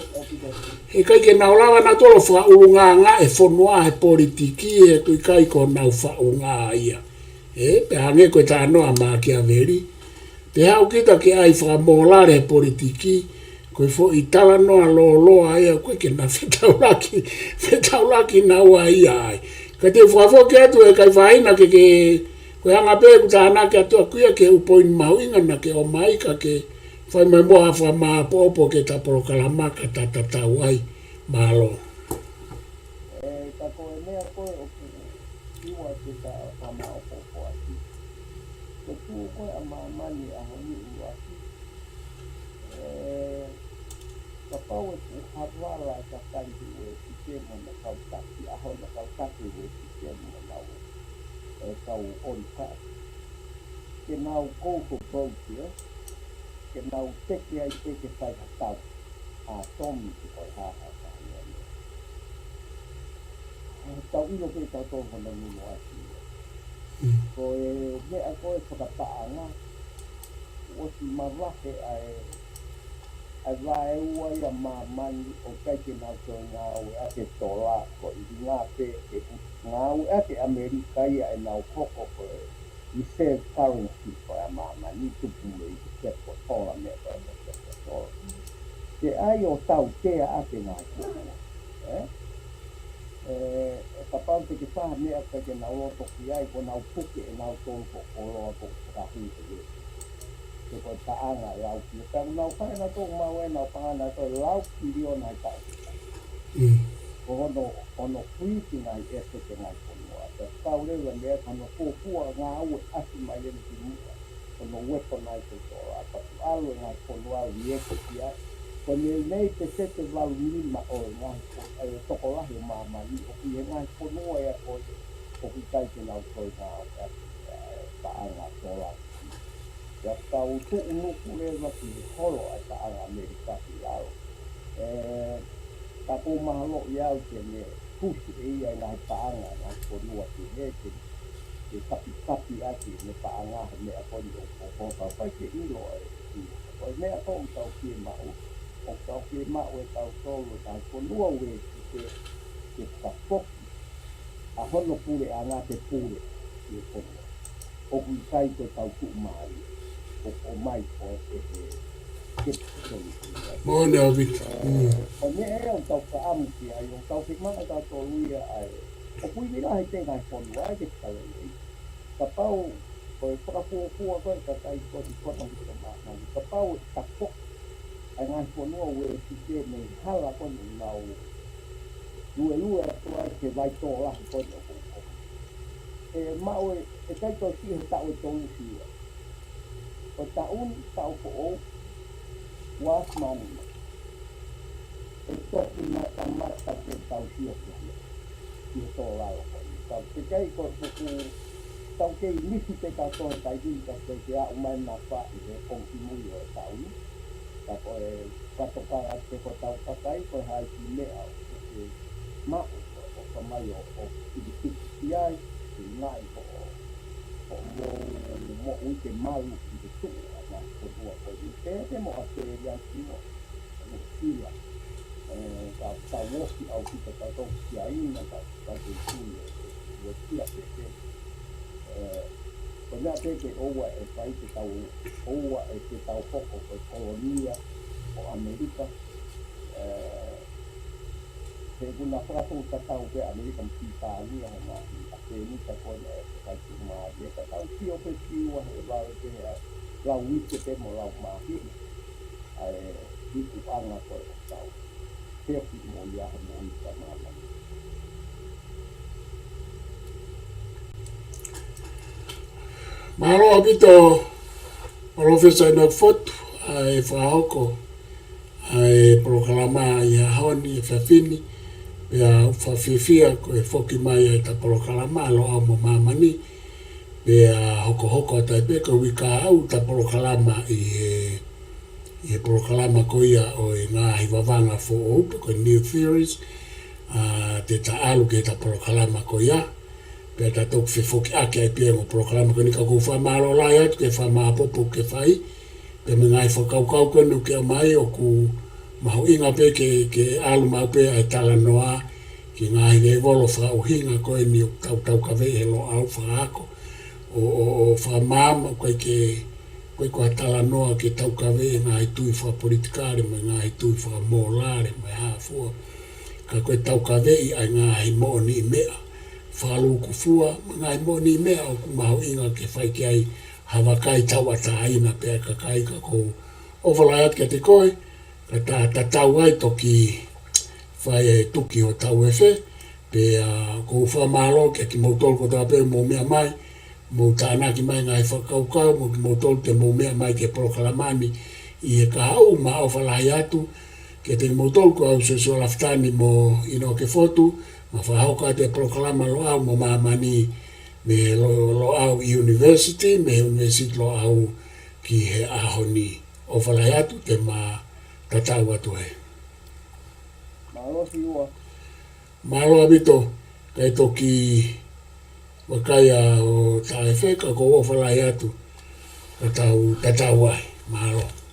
he ʻikai ke nau lava nautolu ʻo fakaʻulungaanga e fonua he politiki he ʻoku ʻikai ko honau faʻunga ia. ʻE? Pea hangē ko e talanoa ʻa Makiaveli, pea haʻu kita ke ʻai fakamōlale he politiki, ko e foʻi talanoa lōloa ia ʻoku ʻikai ke na fetaulaki, fetaulaki naua ia ai. Ka te u fakafoki atu ʻe Kaifahina ke, ke, ko e anga pē ʻeku tānaki atu ʻaku ia ki he ʻū poini mahuʻinga naʻa ke ʻomai ka ke fai mai muʻa ha fakamāʻopoʻopo ki heʻeta polokalama ka ta tatau ai. Mālō. ʻE, ka ko e meʻa ko ē ʻoku ʻikai ke ta fakamāʻopoʻopo ʻaki. Ko e tuʻu ko ē ʻa māmani ʻaho ni ʻuluaki. ʻE, kapau ʻe tuʻu ha vala ʻa e kakai ʻUēsite mo hono kau taki, ʻa hono kau taki ʻUēsite mo honau, ʻe, kau ʻolika, ke nau go for vote, ʻe? Ke nau teke ai pē ke fai ha tau. ʻA Tomi ke fai ha ha ha ha. Tau ʻilo pē tautolu hono nunuʻaki. Mm. Ko e meʻa ko e fakapaʻanga, ʻosi mavahe ʻa e, ʻa e vaeua ia ʻa māmani ʻoku ʻikai ke nau toe ngāueʻaki e tola, ko e ʻuhinga pē ʻe ngāueʻaki ʻe ʻAmelika ia ʻenau hoko ko e reserve currency ko ē ʻa māmani, tupu mei he sepo tola, meʻa ko ē ko e sepo tola. Ke ʻai ʻo tautea ʻaki e ngaahi fonua. ʻE? ʻE, ʻe kapau te ke fai ha meʻa ʻoku ʻikai ke nau loto ki ai, ko ʻenau puke ʻenau tolu ko koloa ko fakahū ʻe ia. Ke ko e paʻanga ʻe au ki he pea nau fai nautolu maʻu ʻenau paʻanga nautolu lau piliona ʻi taʻu. Mm. Ko hono, hono kuiki ngaahi ʻese ki he ngaahi fonua. Pea kau leva meʻa ko hono fuofua ngāueʻaki mai ʻeni ki muʻa. Ko hono weaponise e tola, pea tuʻu ʻalu e ngaahi fonua ʻo liʻaki ia. Ko e meimei peseti ʻe valu nima ʻo e ngaahi fo-, ʻe tokolahi ʻo māmani, ʻoku ʻi he ngaahi fonua ia ko ē, ʻoku ʻikai ke nau toe ngāueʻaki e paʻanga tola. Pea tau tuʻunuku leva ki he holo ʻa e paʻanga ʻAmelika ki lalo. ʻE, ka ʻoku ou mahalo ʻi au ke ne pusi ʻe ia e ngaahi paʻanga, ngaahi fonua ki he ke, ke kapikapi ʻaki ʻene paʻanga he meʻa ko eni ʻoku, ʻoku, ʻoku tau fai ke ʻilo e, ko e meʻa ko ē ʻoku tau fiemaʻu, ʻoku tau fiemaʻu ʻe tautolu e ngaahi fonua Uēsite ke, ke fakafoki ʻa hono puleʻanga ke pule ʻi he fonua. ʻOku ʻikai ko e tau tuʻumālie. ʻOku ʻomai ko e, e, e, ke solusi. Moʻoni ʻaupito. Mm. Ko e meʻa ia ʻoku tau fakaʻamu ki ai, ʻoku tau fiemaʻu ʻe tautolu ia ʻa e. ʻOku ʻi ai lahi pē ngaahi fonua ai ke tau lelei. Kapau ko e fakafuofua ko ē kakai ko eni ko ē ʻoku tau māmani. Kapau ʻe tafoki ʻa e ngaahi fonua Uēsite mei he hala ko eni ʻoku nau luelue atu ai ki he vai tō lahi ko eni ʻoku, ʻoku. ʻE maʻu e, ʻe ʻikai toe siʻi he taʻu ʻe tolu siua. Ko e taʻu ni, taʻu foʻou, ua afe mā nima. ʻE toki matamata ke tau sio ki ai. Ki he tō lalo ko eni. Tau teʻeki ai ko e fuku, tau kei misi pē tautolu he taimi ni, tau kei ke aʻu mai nafa ʻi he konga kimui ʻo e taʻu ni. Ka ko e fakatokanga atu pē ko ʻetau kakai, ko e hā e kiʻi meʻa ʻoku ke maʻu, ʻoku Ka mai ʻo, ʻo pikipiki ai, ʻi ngai ko ʻo, ʻo mo, mo ui ke malu ki te tuʻu, ʻa ngā konua ko eni. Pehē mo ha Filianti ua, ua sila. Ē, ka tau ofi au ki te kato ki a ina, ka, ka te tui, ua kia pehē. Ē, ko mea pē ke ʻoua ʻe fai ke tau, ʻoua ʻe ke tau hoko ko e kolonia ʻo ʻAmelika. Ē, he kuna fakatau tatau pē ʻAmelika mo Pilitānia, he ngaahi ʻAmelika ko ena ʻe fai ke mālie. Ka tau sio pē ki ua he vale pē ʻa lau ike pē mo lau māhina. ʻA e hikuʻanga ko e ʻo tau. He ʻoku mo ia he mo i ka māmani. Mālō ʻaupito, Palōfesa ʻInoke Fotu, ʻa e fakahoko ʻa e polokalama ʻi he ʻaho ni, efiafi ni, pea ʻoku fiefia ko e foki mai ʻa e ta polokalama Loʻau mo Māmani, pea hokohoko atu ai pē ko e uike kahaʻu ta polokalama ʻi he, ʻi he polokalama ko ia ʻo e ngaahi vavanga foʻou pe ko e new theories, ʻa, te ta ʻalu ki he ta polokalama ko ia, pea ta toki fefokiʻaki ai pē mo e polokalama ko eni ka ʻoku ou fakamālō lahi atu ki he fakamāpopo kuo ke fai, pea mo e ngaahi fakakaukau ko eni ʻoku ke ʻomai ʻoku mahuʻinga pē ke, ke ʻalu maʻu pē ʻa e talanoa ki he ngaahi lēvolo fakaʻuhinga ko eni ʻoku tau taukaveʻi he Loʻau fakaako ʻo, ʻo, ʻo fakamaama ʻoku ʻikai ke, ʻoku ʻikai ko ha talanoa ke taukaveʻi e ngaahi tui fakapolitikale, mo e ngaahi tui fakamōlale, mo e hā fua. Ka ko e taukaveʻi ʻa e ngaahi moʻoniʻi meʻa fakalūkufua, mo e ngaahi moʻoniʻi meʻa ʻoku mahuʻinga ke fai ki ai ha vakai tauʻatāina pea kakai ka ʻoku ou ʻofa lahi atu kiate koe, ka ta tatau ai toki fai e tuki ʻo tau efe, pea ʻoku ou fakamālō kia kimoutolu kotoa pē mou meʻa mai, mou tānaki mai ngaahi fakakaukau, mo kimoutolu te mou meʻa mai ki he polokalama ni ʻi he kahaʻu, ma ʻofa lahi atu kiate kimoutolu ko au Siosiua Lafitani mo ʻInoke Fotu, ma fakahoko atu e polokalama Loʻau mo Māmani mei he Lo-, Loʻau University, mei he University Loʻau ki he ʻaho ni. ʻOfa lahi atu, te ma tatau atu hē. Mālō Siua. Mālō ʻaupito, kae toki vakai ā ʻo ta efe ka ʻoku ou ʻofa lahi atu, ka tau tatau ai. Mālō.